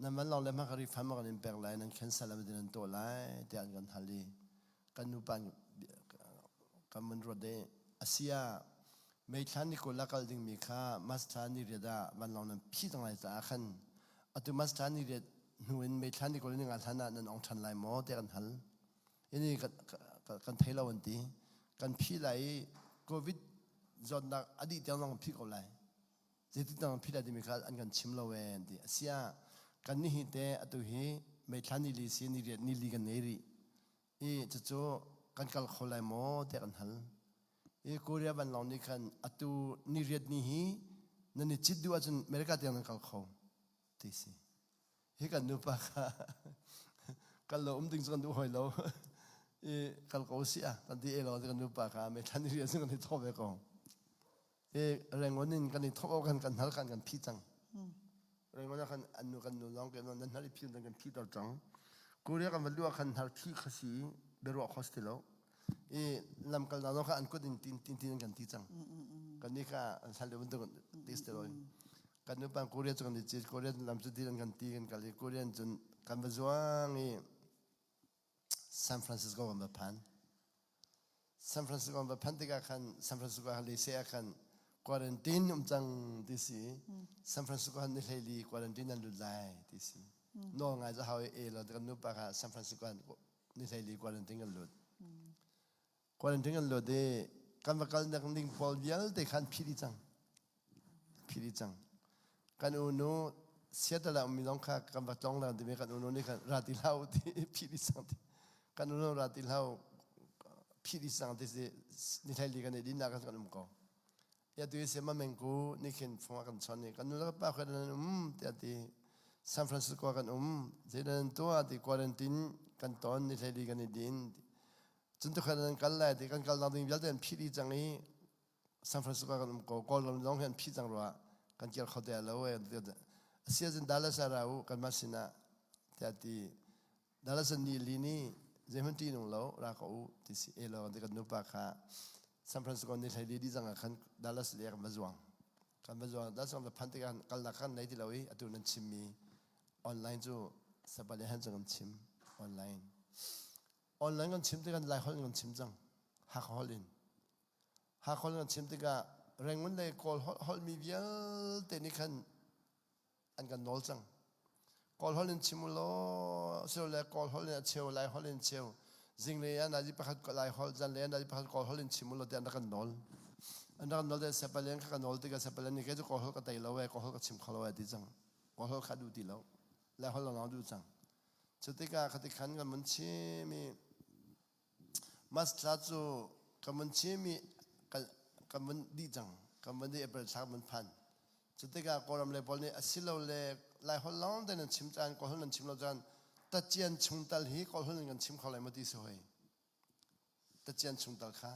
Nan vanlawng le hma kha refund maw kan in pek lai nan cancel lai maw ti nan tuah lai tiah an kan hal i kan nupa kan mun ruat i a si ah May thla ni 20 ah kal dingmi kha March thla ni riat ah vanlawng nan phih cang lai caah khan atu March thla ni riat hnu in May thla ni 20 ni nga hlan ah nan ong ṭhan lai maw tiah kan hal. Ini kan thei lo an ti. Kan phih lai i COVID zawtnak a dih tiang zong kan phih ko lai. Zeitin tiang kan phih lai timi kha an kan chim lo ee an ti. Asiah kan ni hi te atu hi May thla ni li si ni riat ni li kan ngei rih. I cucu kan kal kho lai maw tiah kan hal. I Korea vanlawng nih khan atu ni riat ni hi nan i cit duh ahcun America tiang nan kal kho ti si. Hi kan nupa kha kal lo um ding cu kan duh hoi lo. I kal ko si ah kan ti e lo kan nupa kha me thlan ni riat cu kan i thawh ve ko. I Rangoon in kan i thawh awk kan kan hal kan kan phi cang. Rangoon ah khan an nu kan nu lawng ke nan hal i phi kan phi ter cang. Korea kan va luah khan hal thi kha si biaruah kho si ti lo. I lamkal na kha an kut in tin tin tin kan ti cang. Kan ni kha an sal deuh bantuk ti si lo. Kan nu pan Korea cu kan i cit Korea lam cu ti kan ti kan kal i Korean cun kan va zuang i San Francisco kan va phan. San Francisco va phanh tikah khan San Francisco ah lese ah khan quarantine um cang ti si. San Francisco han ni hleili quarantine an lut lai ti si. Nawl ngai za hau e lo kan nupa kha San Francisco han ni hleili quarantine kan lut. Quarantine kan lut i kan va kal nak ding pawl vialte khan phih dih cang. Phih dih cang. Kan unu Seattle ah ummi zong kha kan va tlong lang timi kan unu nih khan ra ti hlah u ti phih dih cang ti. Kan unu ra ti hlah u phih dih cang ti si ni hlei kan i dinnak kan um ko. Ya tu se ma meng ku ni khin phung kan chon ni kan nu le pa kha nan um tiah ti San Francisco kan um zeidan tuah ti quarantine kan ton ni hlei kan i din cun tu khan nan kal lai ti kan kal nak ding vialte an phih dih cang i San Francisco kan um ko Kawlram zong hi an phih cang rua kan kir kho te lo e asia cun Dallas ah ra u kanmah sinah tiah ti Dallas ni li ni zeihmanh ṭih nung lo ra ko u ti si e lo ti kan nupa kha San Francisco ni hlei li di zang ah khan Dallas le kan va zuang kan va zuang Dallas kan va phan tikah kalnak kan nei ti lo i atu nan chimmi online cu sabale han cu kan chim online online kan chim tikah Lai holh in kan chim cang Hakha holh in Hakha holh kan chim tikah Rangoon le Kawl holhmi vialte nih khan an kan nawl cang. Kawl holh in chim u law silole Kawl holh in a cheu, Lai holh in cheu. Zinglei ah nazi pakhat Lai holh, zanlei ah nazi pakhat Kawl holh in chim u law tiah an rak kan nawl. An rak kan nawl tiah Sepalian kha ka nawl tikah Sepalian nih kei cu Kawl holh ka tei lo ee, Kawl holh ka chim kho lo ee ti cang. Kawl holh kha duh ti lo. Lai holh lawng duh cang. Cu tikah khati khan kan mun chim i March thla cu kan vun chim i kan vun dih cang. Kan vun dih April thla kan vun phan. Cu tikah Kawlram lei pawl nih asilole Laiholh lawng te nan chim caan, Kawlholh nan chim lo caan, tacian chung tal hi Kawlholh in kan chim kho lai maw ti si hoi. Tacian chung tal kha.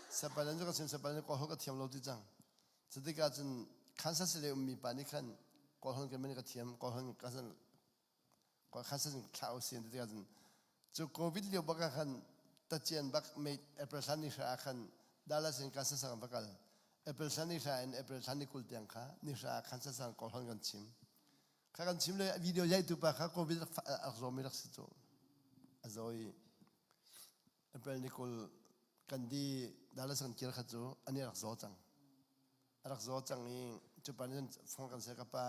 Sapal cu kan chim sapal nih Kawlholh ka thiam lo ti cang. Cu tikah cun Kansas City ummi pa nih khan Kawlholh kan ka thiam, Kawlholh ka Khasan thlah usih ti tikah cun cu COVID lio bak ah khan tacian bak May April thla ni hra ah khan Dallas in Kansas ah kan va kal. April thla ni hra in April thla ni 20 tiang kha ni hra ah Kansas ah Kawlhawn kan chim. Kha kan chim le video yaitu pa kha COVID rak zawmi rak si cu. A zaw i April ni 20 kan di Dallas kan kir kha cu ani rak zaw cang. A rak zaw cang i cu pa nih cun fong kan seh ka pa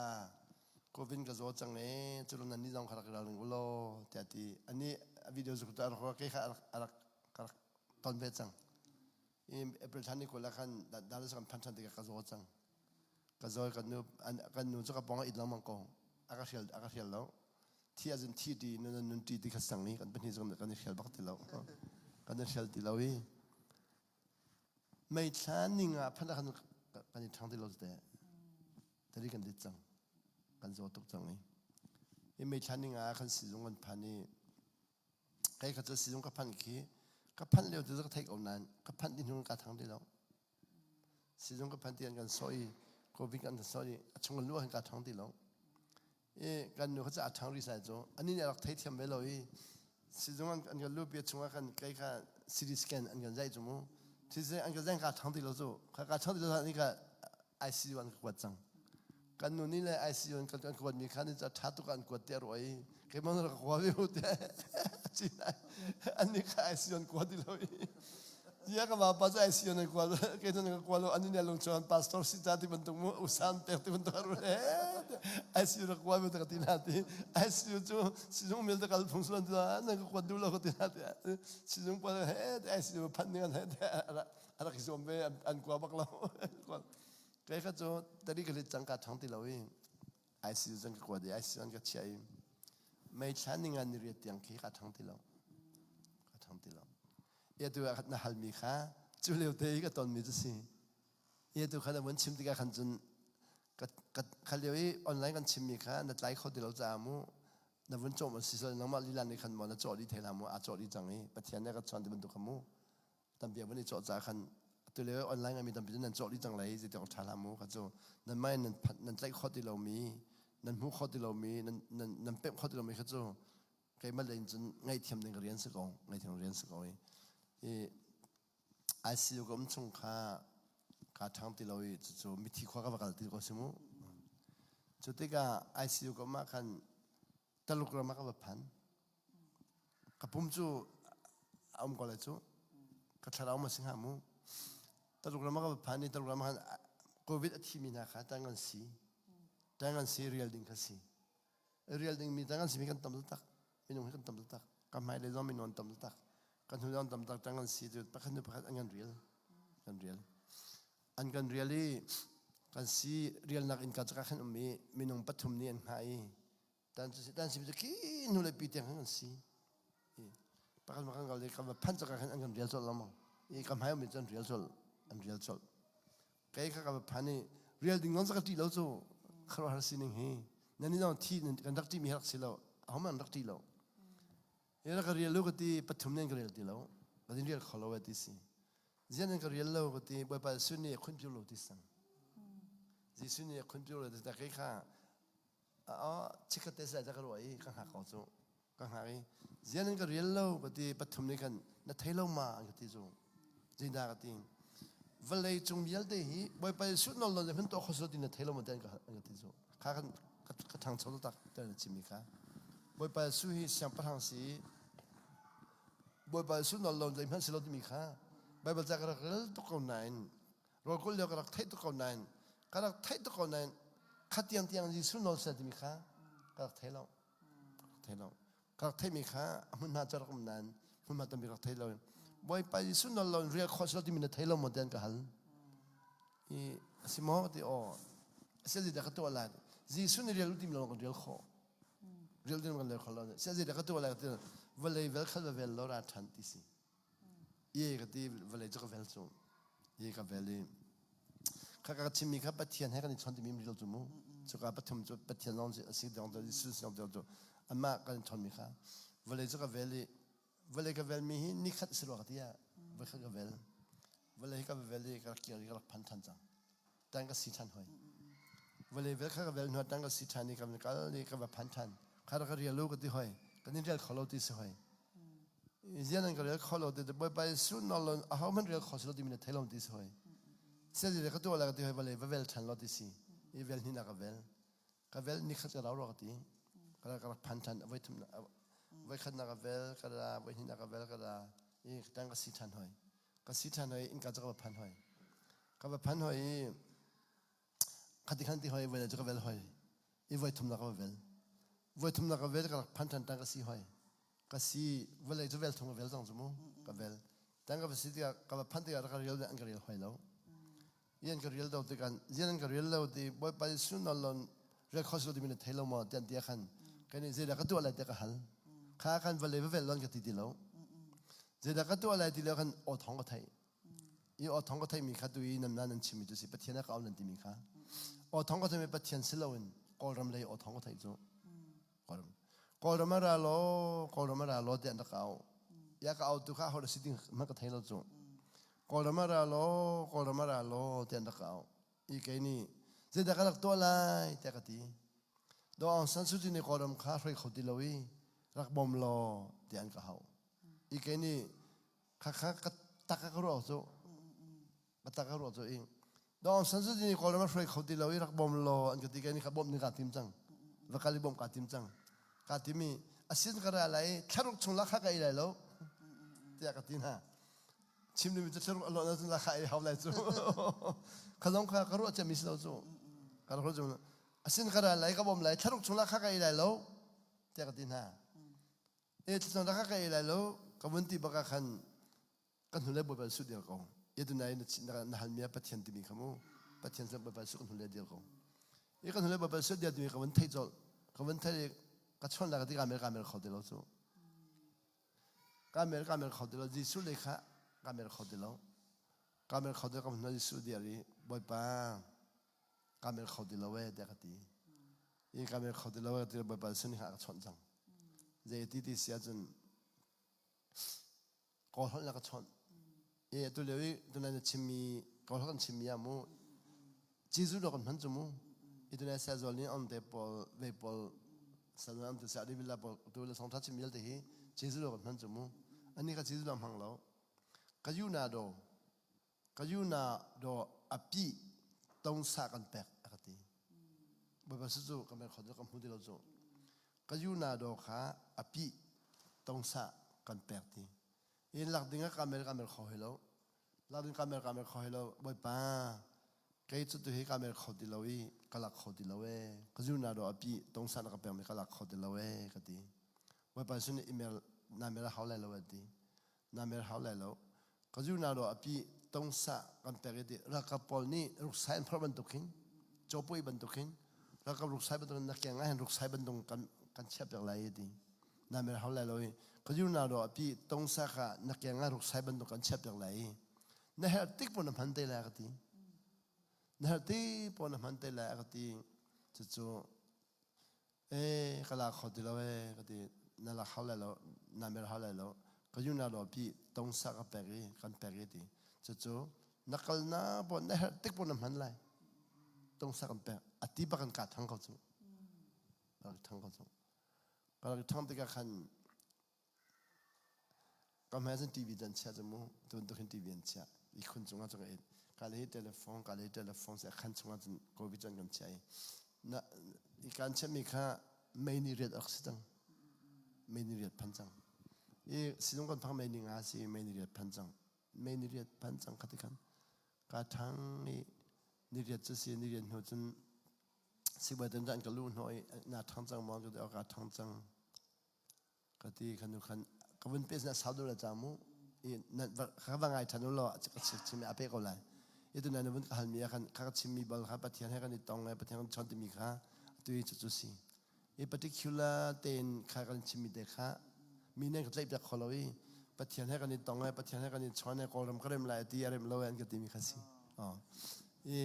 COVID ka zaw cang e cu nan nih zong kha rak i ralring u law tiah ti ani a video zu a rak kei kha a rak ka rak ton ve cang i April thla ni 20 ah khan Dallas kan phan ṭhan tikah ka zaw cang ka zaw kan nu kan nu cu ka pawng ah it lengmang ko a ka hrial a ka hrial lo thi ahcun thi ti nun nun ti ti kha sang i kan pahnih cu kan i hrial bak ti lo. Kan i hrial ti lo i May thla ning ah phanh ah khan kan i ṭhang ti lo teh. Tari kan dit cang. Kan zaw tuk cang i. I May thla ning ah khan sizung kan phan i kei kha cu sizung ka phanh khi ka phanh lio cu ka theih ko nain ka phanh ti hnu ka thang ti lo. Sizung ka phanh ti an kan sawh i covid an kan sawh i a chung kan luh ah khan ka ṭhang ti lo. I kan nu kha cu a ṭhang rih sai cu anih nih a rak theithiam ve lo i sizung an kan luhpi chungah khan kei kha CT scan an kan zaih cu mu CT an kan zaih ka ṭhang ti lo cu kha ka ṭhang ti lo ni ka ICU an ka kuat cang kan nu nih le ICU an kan kuat mi kha ni cu ṭha tuk an kuat te ruah i keimah rak kua ve u te an nih kha ICU an kuat ti lo i Ia ka vapa cu ICU na kual kei cu na ka kual lo an nih lung chuan pastor si ta ti bantuk mu usan pek ti bantuk aru he ICU na kual ta ka ti na ti ICU cu sizung mil ta kal phung sulan tu na ka kuat du lo ka ti na ti sizung pa he ICU phan ning an he a rak zuam ve an kua bak lo kei kha cu tari ka lit cang ka thang ti lo i ICU zong ka kuat i ICU an ka chiah i mei thla ning an ni riat tiang khi ka thang ti lo ka thang ti lo Ia tu ah na halmi kha cu lio te i ka tonmi cu si. Ia tu kha na vun chim tikah khan cun ka kha lio i online kan chimmi kha na tlai kho ti lo caah mu na vun cawm si sal nangmah lila nih khan maw na cawh dih thei hlah mu aa cawh dih cang i Pathian nih a ka chawn ti bantuk kha mu tampi a vun i cawh caah khan atu lio online mi tampi cu nan cawh dih cang lai zei tiang ṭha hlah mu kha cu nan mah in nan nan tlaih khawh ti lomi nan hmuh khawh ti lomi nan nan nan pemh khawh ti lomi kha cu keimah lei in cun ngaihthiam ding ka rian si ko ngaihthiam rian si ko i i ICU ka um chung kha kaa ṭhang ti lo i cucu mithi khua ka va kal ti ko si mu cu tikah ICU ka um ah khan Taluk ram ah ka va phan ka pum cu a um ko lai cu ka thlarau ma si hnga mu Taluk ram ah ka va phan i Taluk ram ah khan COVID a thimi hna kha tang an si tang an si rial ding kha si rial dingmi tang an simi kan tam taktak minung hi kan tam taktak ka hmailei zong minung an tam taktak kan hnu zong tam taktak an si cu pakhat hnu pakhat an kan rial kan rial an kan rial i kan si rialnak inn ka cakah khan um i minung pathum nih an hngah i tan cu tan sim cu khi hnu le pi tiang khan kan si pakhat ma kan kal i kan va phanh cakah khan an kan rial colh lengmang i ka hmai um i cu an rial colh an rial colh Kei kha ka va phan i rial ding zong ka ṭih lo cu khuaruahhar sining hi nan nih zong thi kan rak ṭihmi rak si lo ahohmanh an rak ṭih lo hi rak ka rial lu ka ti pathum nen ka rial ti lo ka din rial kho lo e ti si zian nan ka rial lo ka ti Bawipa Jesuh nih a khun piu lo ti sang Jesuh nih a khun piu lo ti kei kha chikkhat te sai ka ruah i ka hngak ko cu ka hngak i zian in ka rial lo ka ti pathum nih khan na thei lo ma an ka ti cu zeidah ka ti vawlei cung vialte hi bawipa Jesuh nawl nawl hman tuah kho ti na thei lo ma ti an ka ti cu kha kan ka ṭhangcho taktak ti na chimmi kha bawipa Jesuh hi siangpahrang si bawipa Jesuh nawl lo zeihmanh si lo timi kha Bible ca ka rak rel tuk ko nain Rawlkulh lio ka rak theih tuk ko nain ka rak theih tuk ko nain kha tiang tiang Jesuh nawl seh timi kha ka rak thei lo thei lo ka rak theihmi kha a hmunhma cu rak um nain hmunhma tampi rak thei lo Bawipa Jesuh nawl lo in rial khawh si lo timi na thei lo maw tian ka hal i a si maw ti aw a si zeidah ka tuah lai Jesuh nih rial u timi lo kan rial khawh rial ding kan rial khawh lo si zeidah ka tuah lai ti vawlei vel khal va vel lo ra ṭhan ti si Ye ka ti vawlei cu ka vel cu. Ye ka vel i kha ka chimmi kha Pathian he kan i chawn timi ril cu mu. Cuka pathum cu Pathian lawng a si dong Jesuh si dong cu amah kan i chawnmi kha vawlei cu ka vel i vawlei ka velmi hi nikhat si rua ka ti ah voikhat ka vel vawlei hi ka vel i ka rak kir i ka rak phan ṭhan cang tang ka si ṭhan hoi vawlei vel kha ka vel hnu tang ka si ṭhan i ka kal i ka va phan ṭhan kha rak ka rial u ka ti hoi kan in rial kho lo ti si hoi zian an ka rial kho lo ti bawipa Jesuh nawl lo aho hmanh rial kho si lo timi na thei lo ti si hoi sel ka tuah la ka ti hoi vawlei va vel ṭhan lo ti si i vel hnih na ka vel ka vel nikhat ka rau rua ka ti ka ka rak phan ṭhan voi thum voi khat na ka vel ka ra voi hnih na ka vel ka ra i tang ka si ṭhan hoi ka si ṭhan hoi innka cu ka va phan hoi ka va phan hoi i khati khan ti hoi voi cu ka vel hoi i voi thum na ka va vel voi thum na ka vel ka rak phan ṭhan tang ka si hoi ka si vawlei cu vel thum ka vel cang cu mu ka vel tang ka va si tikah ka va phan tikah ka rial an ka rial hoi lo yan ka rial do tikah zian an ka rial lo ti bawipa Jesuh nawl lon rial kho timi na thei lo maw tian tia khan kan i zeidah ka tuah lai te ka hal kha khan vawlei va vel lon ka ti ti lo. Zeidah ka tuah lai ti lio khan aw thawng ka theih. I aw thawng ka theihmi kha tu i nan nan chimmi cu si Pathian a ka au nan timi kha. Aw thawng ka theihmi Pathian si loin Kawlram lei aw thawng ka theih cu. Kawlram. Kawlram a ra law, Kawlram a ra law tiah an rak au. Ya ka au tu kha ho si ding hmanh ka thei lo cu. Kawlram a ra law, Kawlram a ra law tiah an rak au. I kei nih zeidah ka rak tuah lai tiah ka ti. Daw Aung San Suu Kyi nih Kawlram kha hruai kho ti lo i rak bawm law tiah an ka hauh. I kei nih khakha ka tak ka ruah cu ka tak ka ruah cu i Daw Aung San Suu Kyi nih Kawlram a hruai kho ti lo i rak bawm law an ka ti kei nih kha bawmh ding kaa tim cang. Va kal i bawmh kaa tim cang. Kaa tim i a sin ka ra lai i thlaruk chung la kha ka ei lai lo tiah ka ti hna. Chim dingmi cu thlaruk a lawh na cun la kha ei hau lai cu. Kha zong kha ka ruah ciami si lo cu. Ka rak ruah ciami a sin ka ra lai ka bawm lai thlaruk chung la kha ka ei lai lo tiah ka ti hna. E thlacam la kha ka ei lai lo ka vun ti bak ah khan kan hnulei Bawipa Jesuh dir ko. E tunai na na halmi ah Pathian timi kha mu Pathian cu Bawipa Jesuh kan hnulei dir ko. I kan hnulei Bawipa Jesuh dir timi ka vun theih colh. Ka vun theih i ka chawnh lai ka ti ka mer ka mer kho ti lo cu. Ka mer ka mer kho ti lo. Jesuh lei kha ka mer kho ti lo. Ka mer kho ti lo ka vun Jesuh dir i Bawipa ka mer kho ti lo ee tiah ka ti. I ka mer kho ti lo ee ti Bawipa Jesuh nih khan a ka chawnh cang. Zei ti ti si ahcun Kawl holh na ka chawnh. I atu lio i tunai na chimmi Kawl holh kan chimmi ah mu Jesuh dawh kan hman cu mu. I tunai Sazual nih on te pawl ve pawl Sazual an te sa villa pawl tu le song tha chim vialte hi Jesuh dawh kan hman cu mu. Ani kha Jesuh dawh hmang lo. Ka yu na do ka yu na do api tong sa kan pek a ka ti. Bawipa su cu ka mer kho ka hmu ti lo cu. Ka yu na do kha api tong sa kan pek ti. In lak ding ah ka mer ka mer kho hi lo. Lak ding ka mer ka mer kho hi lo. Bawipa kei cu tu hi ka mer kho ti lo i ka lak kho ti lo ee. Ka yu na do api tong sa na ka pek mi ka lak kho ti lo ee ka ti. Bawipa su nih email na mer hau lai lo a ti. Na mer hau lai lo. Ka zu na ro api tongsa kan pek i ti ralkap pawl nih ruksai an phorh bantuk hin cawpui bantuk hin ralkap ruksai bantuk na keng ah hin ruksai bantuk kan kan chiah piak lai i ti. Na mer hau lai lo i ka zu na ro api tongsa kha na keng ah ruksai bantuk kan chiah piak lai i na herh tik pun na hman te lai ka ti. Na herh tik pun na hman te lai ka ti. Cucu Ee, ka la kho ti lo ee, ka ti. Na la hau lai lo, na mer hau lai lo. Ka yu na lo pi tongsa ka pek i kan pek i ti. Cucu na kal na bon na herh tik pon na hman lai. Tongsa kan pek. A ti bak kan ka thang ko cu. Ka rak thang ko cu. Ka rak thang tikah khan Ka hmai cun TV an chiah cu mu. Tu bantuk hin TV an chiah. Ihkhun cungah cun ka it. Ka le hi telephone, ka le hi telephone si a khan chungah cun COVID cu an kan chiah i na i kan chiahmi kha mei ni riat a rak si cang. Mei ni riat phan cang. I sizung kan phang mei ni nga si mei ni riat phan cang. Mei ni riat phan cang kha ti khan ka ṭhang i ni riat cu si ni riat hnu cun sibawi tan an ka luh hnawh i na ṭhang cang maw ka ti ka ṭhang cang. Ka ti khan nu khan ka vun pe sin sau deuh la ca mu i na ka va ngai than u law ka chim a pe ko lai. I tu na vun ka halmi ah khan kha ka chimmi bal kha Pathian he kan i tong le Pathian kan chon timi kha atu i cucu si. I particular tein kha kan chimmi te kha mi nih an ka tlaihpiak kho lo i Pathian he kan i tong le Pathian he kan i chawn le Kawlram ka rem lai ti a rem lo an ka timi kha si. Oh. I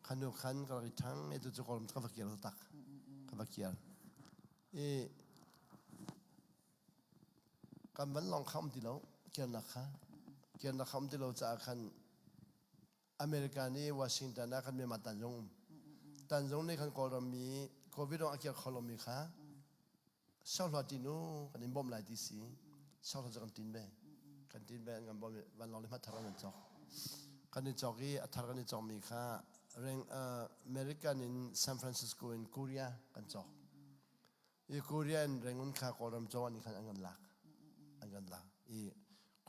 khanu khan ka rak i ṭhang i tu cu Kawlram ka va kir tak. Ka va kir. I kan vanlawng kha um ti lo kirnak kha kirnak kha um ti lo caah khan America nih Washington ah khan Myanmar tanzung um tanzung nih khan Kawlram mi COVID rong a kir kho lomi kha sohla tin u kan in bawmh lai ti si sohla cu kan tin ve kan tin ve an kan bawmh vanlawng le hma thar an cawk kan i cawk i a thar kan i cawkmi kha reng American in San Francisco in Korea kan cawk i Korea in Rangoon kha Kawlram caw an khan an kan lak an kan lak i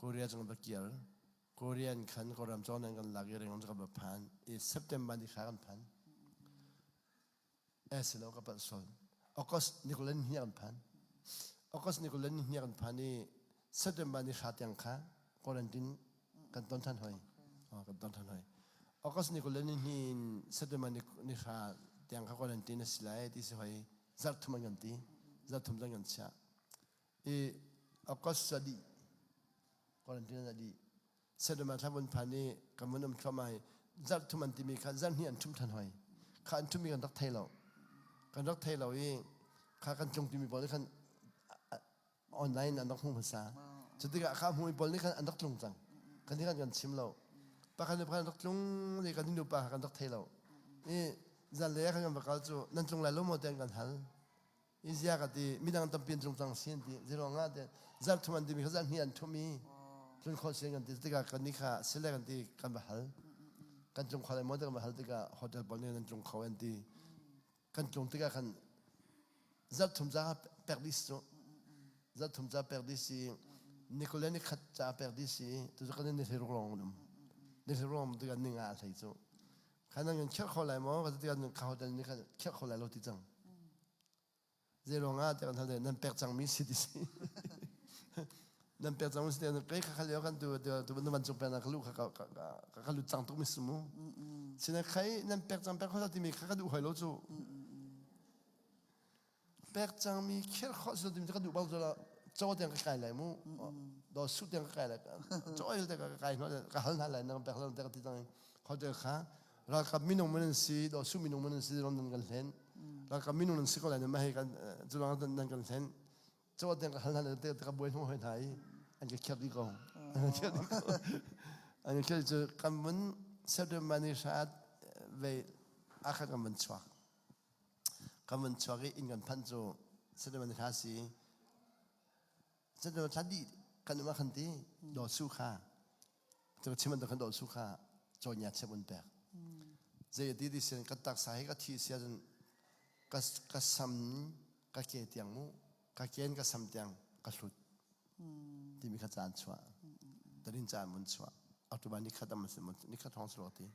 Korea cung va kir Korean khan Kawlram caw an kan lak i Rangoon kan va phan i September ni kha kan phan Eh si lo ka palh sual. August ni kul ni kan phan. August ni kul ni kan phan i September ni hra tiang kha quarantine kan ton than hoi. Oh, kan ton than hoi. August ni kul ni in September ni ni hra tiang kha quarantine a si lai ti si hoi. Zarh thum an kan ti. Zarh thum zong kan chiah. I August sa dih. Quarantine a dih. Sedom ah thla vun phan i kan vun um thluahmah i zarh thum an timi kha zarh hnih an ṭhum ṭhan hoi. Kha an ṭhummi kan rak thei lo. Kan rak thei lo i kha kan tlung timi pawl nih khan online an rak hmuh hmasa. Cu tikah kha hmumi pawl nih khan an rak tlung cang. Kan nih khan kan chim lo. Pakhat le pakhat an rak tlung i kan nupa kha kan rak thei lo. I zanlei ah khan kan va kal cu nan tlung lai lo maw tiah an kan hal. I zia ka ti midang tampi an tlung cang si an ti zeruang ah ti zarh thum an timi kha zarh hnih an thum i tlun khawh si kan ti tikah kan nih kha sile kan ti kan va hal kan tlung kho lai maw ti kan va hal tikah hotel pawl nih nan tlung kho an ti kan tlung tikah khan zarh thum ca pek dih si cu zarh thum ca pek dih si nikule ni khat ca pek dih si tu cu kan ni hlei ruk lawng um ni hlei ruk lawng tikah ninga a hlei cu khan nan kan khirh kho lai maw ka ti tikah ka hotel nih khan khirh kho lai lo ti cang zei ruangah tiah kan hal nan pek cangmi si ti si nan pek cangmi si ti kei kha lio kan tu tu na van cung pek ka lu kha ka lut cang tuk mi si mu sina khai nan pek cang pek kho timi kha ka duh hoi lo cu Pek cangmi khirh khawh si lo ka duh bal cu caw tiang ka kai lai mu. Do su tiang ka kai lai. Caw te ka kai hna ka hal hna lai nang pek lo te ka ti cang. Hotel kha ralkap minung man an si do su minung man an si ron nan kan hlen. Ralkap minung nan si ko lai na ma hei kan cu nan kan hlen. Caw tiang ka hal hna te ka buai hnu hoi hna i an ka khiat dih ko. An ka khiat dih ko. An ka khiat cu kan mun September ni hrat ve akha kan van chuak. Kan van chuak i inn kan phanh cu September ni thla si. September thla dih kan um ah khan ti daw su kha cu chim bantuk khan daw su kha cawnya chep un pek. Zei ti ti sin ka taksa hi ka thi sia cun ka ka sam ka ke tiang mu ka ken ka sam tiang ka hlut. Timi kha caan chuah. Tarin caan mun chuah. October ni khat am si ni khat hong slo ti.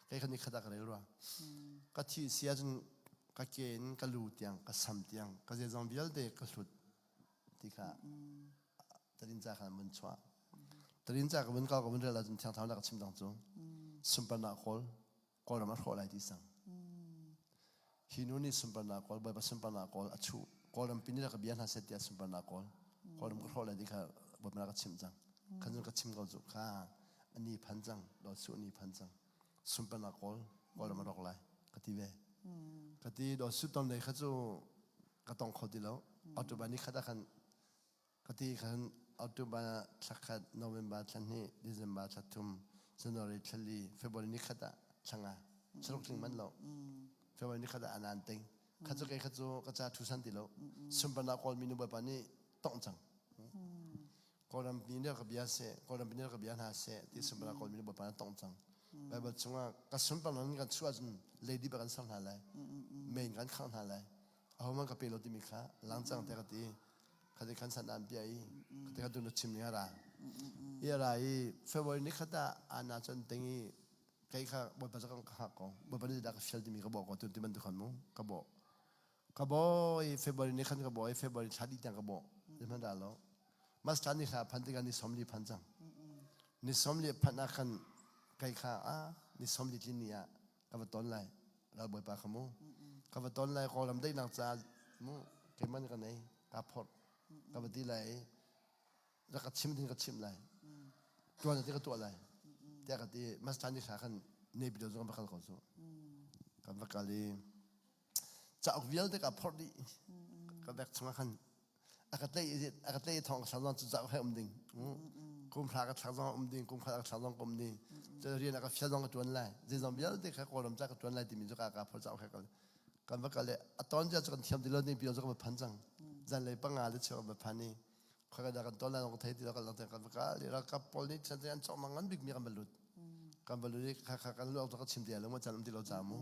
Kei kha ni khat ah ka rel rua. Ka thi si ahcun ka ke in ka lu tiang ka sam tiang ka zeizong vialte ka hlut ti kha tarin ca khan mun chuah. Tarin ca ka mun kau ka mun rel ahcun thiang thau na ka chim dang cu. Sunparnak kawl Kawlram a hrawh lai ti sang. Hi nu nih sunparnak kawl, Bawipa sunparnak kawl a chuh. Kawlram pi nih ka bia hna seh tiah sunparnak kawl. Kawlram ka hrawh lai ti kha Bawipa na ka chimh cang. Khan cun ka chim ko cu kha ani phan cang, dawt su ani phan cang. Sunparnak kawl, Kawlram a rawk lai ka ti ve. Ka ti dawt su ton lei kha cu ka tong kho ti lo. October ni khat ah khan Ka ti khan October thla khat, November thla hnih, December thla thum, January thla li, February ni khat ah thla nga. Saruk tling man lo. February ni khat ah anan ting. Khat cu kei khat cu ka ca thu san ti lo. Sunparnak Kawlmi nu bawipa nih tongh cang. Kawlram mi nih ka bia seh, Kawlram mi nih ka bia hna seh ti sunparnak Kawlmi nu bawipa nih tongh cang. Bible chungah ka sunparnak kan chuah cun lady bak kan ser hna lai. Main kan khangh hna lai. Ahohmanh ka pe lo timi kha lang cang te ka ti. Khati khan san an pia i khati khan tu na chim ning a ra. I a ra i February ni khat ah ana cun ting i kei kha bawipa cu ka hngak ko. Bawipa nih dah ka fial timi ka bawh ko tun ti bantuk khan mu ka bawh. Ka bawh i February ni khan ka bawh i February thla dih tiang ka bawh. Zeihmanh dah lo. Mas thla ni hla phan tikah ni 40 phan cang. Ni 40 phanh ah khan kei kha ah ni 40 tlin ni ah ka va ton lai. Ralbawipa kha mu. Ka va ton lai Kawlram daihnak ca mu keiman ka nei ka phorh ka va ti lai i rak ka chim ding ka chimh lai. Tuan ti ka tuah lai. Tiah ka ti mas thla ni hla khan Naypyidaw zong va kal ko cu. Kan va kal i cauk vialte ka phorh dih. Ka bag chungah khan a ka tlaih a ka tlaih thong ka zong cu cauk he um ding kum hra ka thlak zong um ding kum khat ka thlak zong ka um ding cu rian a ka fial zong ka tuan lai zeizong vialte kha kawlram ca ka tuan lai timi cu ka ka phor cauk he kal kan va kal le a ton cia cu kan thiam ti lo ding pi cu kan va phan cang zanlei panga le cheu kan va phan i khoi ka kan ton lai ka thei ti lo kan lang kan va kal i ralkap pawl nih chan an cawk ngan bik mi kan va lut kan va lut i kha kha kan lu ka chim ti lo mo chan um ti lo ca mu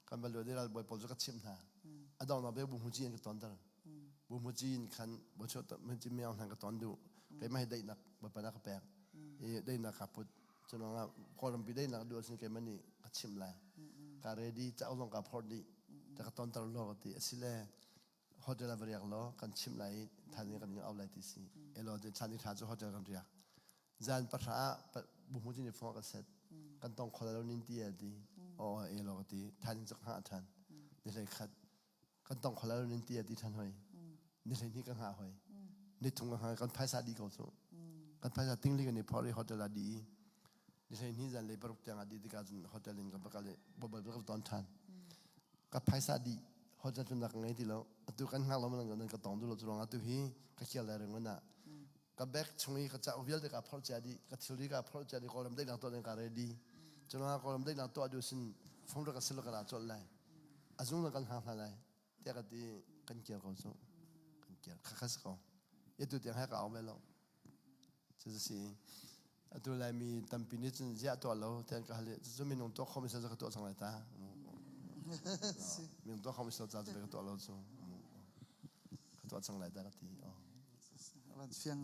kan va lut i ralbawi pawl cu ka chimh hna a donghnak bik buhmuci in ka tonter buhmuci in khan buhmuci miang hna ka ton duh keimah hi daihnak bawipa na ka pek i daihnak ka put cu ruangah kawlrampi daihnak duh ahcun keimah nih ka chimh lai ka ready cauk zong ka phorh dih ta ka tonter law ka ti asile hotel ah va riak law kan chimh lai i thaizing kan ing au lai ti si elaw thlan ni thla cu hotel kan riak zan pahra ah buhmuci nih phone ka set kan tong kho lo nin ti a ti aw elaw ka ti thaizing cu ka hngah ṭhan ni hlei khat kan tong kho lo nin ti a ti ṭhan hoi ni hlei hnih ka hngah hoi ni thum ka hngah kan phaisa dih ko cu. Kan phaisa tingli kan i phor i hotel ah dih i ni 12 zan lei paruk tiang ah dih tikah cun hotel in kan va kal i bobal ka ton ṭhan. Ka phaisa dih hotel cun ka ngei ti lo. Atu kan hngak lo man nan ka tong duh lo cu ruangah atu hi ka kial lai ringon ah ka bag chung i ka cauk vialte ka phorh cia dih ka thilri ka phorh cia dih Kawlram daihnak tuah ding ka ready. Cu ruangah Kawlram daihnak tuah duh sin phone rak ka sil ka ra colh lai. A zung na kan hngak hna lai. Tiah ka ti kan kir ko cu. Kan kir. Khakha si ko. Atu tiang he ka au ve lo. Cu si. Atu Laimi tampi nih cun ziah tuah lo tiah an ka hal i cucu minung tuah khawh mi sel ka tuah cang lai ta. Minung tuah khawh mi sel ca cu ka tuah lo cu. Ka tuah cang lai ta ka ti. Van fiang.